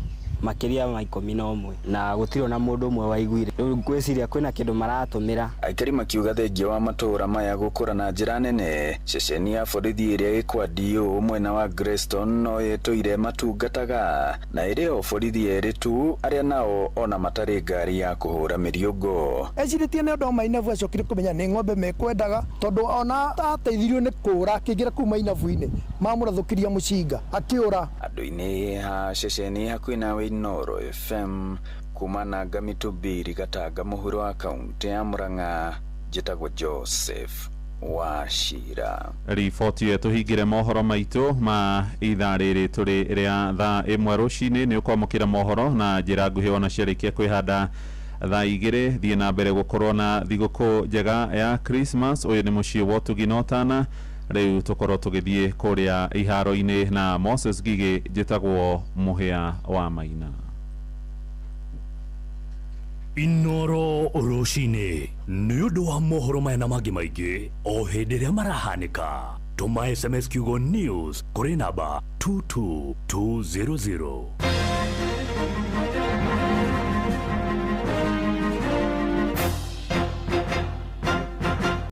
Speaker 32: makĩria ma 11 na gũtirĩ ona mũndũ ũmwe waiguire. Rĩu ngwĩciria kwĩna kĩndũ maratũmĩra.
Speaker 11: Aikari makiuga thengia wa matũũra maya gũkũra na njĩra nene, ceceni ya borithi ĩrĩa ĩ kwa DO mwena wa Greston no ĩtũire matungataga na ĩrĩ o borithi erĩ tu arĩa nao ona matarĩ ngari ya kũhũra mĩriũngũ.
Speaker 33: Ecirĩtie nĩ ũndũ wa mainabu acokire kũmenya nĩ ng'ombe mekwendaga tondũ ona ateithirio nĩ kũũra akĩingĩra kũu mainabu-inĩ mamũrathũkiria mũcinga akĩũra.
Speaker 11: Andũ-inĩ ha ceceni hakuhĩ na Inooro FM, Kuma Nanga Mitubiri Gatanga mũhuro wa kaunti ya Murang'a, njĩtagwo Joseph Wachira.
Speaker 8: Riboti ĩyo tũhingĩre mohoro maitũ ma ithaa rĩrĩ tũrĩ rĩa thaa 1 rũcinĩ. Nĩ ũkwamũkĩra mohoro na njĩra nguhĩ ona ciarĩkia kwĩhanda thaa 2. Thiĩ na mbere gũkorwo na thigũkũ njega ya Christmas. Ũyũ nĩ mũciĩ wa ũtugi na ũtana. Rĩu tũkorwo tũgĩthiĩ kũrĩa iharo-inĩ na Moses Ngigĩ. Njĩtagwo Mũhĩa wa Maina.
Speaker 5: Inoro rũcinĩ nĩ ũndũ wa mohoro maya na mangĩ maingĩ o hĩndĩ ĩrĩa marahanĩka, tũma SMS kiugo NEWS kũrĩ namba 22200.